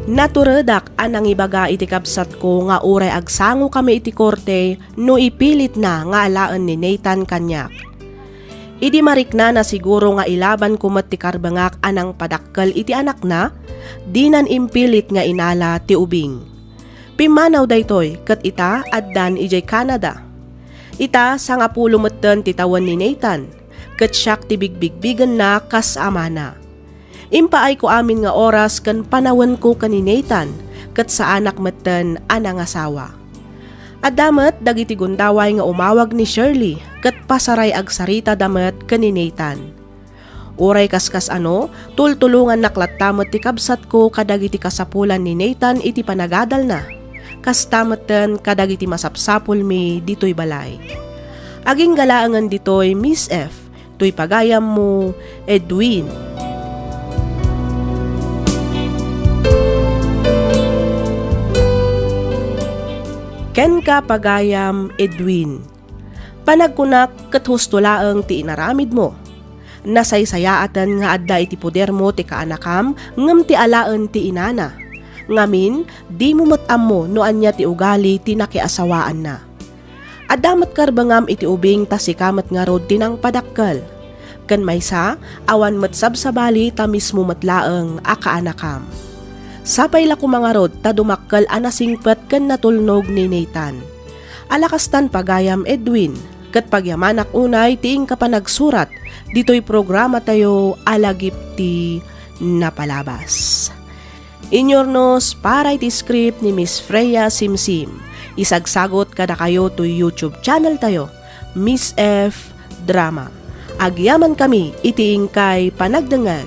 Naturedak a nangibaga iti kabsatko nga uray agsangokami iti korte no ipilitna nga alaen ni Nathan kaniak. Idi mariknana siguro nga ilabanko met ti karbengak a nangpadakkel iti anakna, dinan impilit nga inala ti ubing. Pimmanaw daytoy ket ita addan idiay Canada. Ita, sangapulo metten ti tawen ni Nathan, ket siak ti bigbigbigenna kas amana. Impaayko amin nga oras ken panawenko ken ni Nathan, ket saanak metten a nangasawa. Adda met dagiti gundaway nga umawag ni Shirley ket pasaray agsaritada met ken ni Nathan. Uray kaskas-ano, tultulongannak latta met ti kabsatko kadagiti kasapulan ni Nathan iti panagadalna. Kasta metten kadagiti masapsapulmi ditoy balay. Agingga laengen ditoy, Miss F, toy pagayammo, Edwin. Kenka, pagayam Edwin. Panagkunak ket husto laeng ti inaramidmo. Nasaysayaaten nga adda iti podermo ti kaanakam ngem ti alaen ti inana. Ngamin, dimo met ammo no ania ti ugali ti nakiasawaanna. Adda met karbengam iti ubing ta sika met ngarud ti nangpadakkel. Ken maysa, awan met sabsabali ta mismo met laeng a kaanakam. Sapay la koma ngarud ta dumakkel a nasingpet ken natulnog ni Nathan. Ala kastan, pagayam Edwin, ket pagyamanak unay ti inka panagsurat ditoy programatayo a Lagip ti Napalabas. Inyurnos para iti script ni Miss Freya Simsim. Isagsagot kadakayo toy YouTube channel tayo, Miss F Drama. Agyamankami iti inkay panagdengngeg.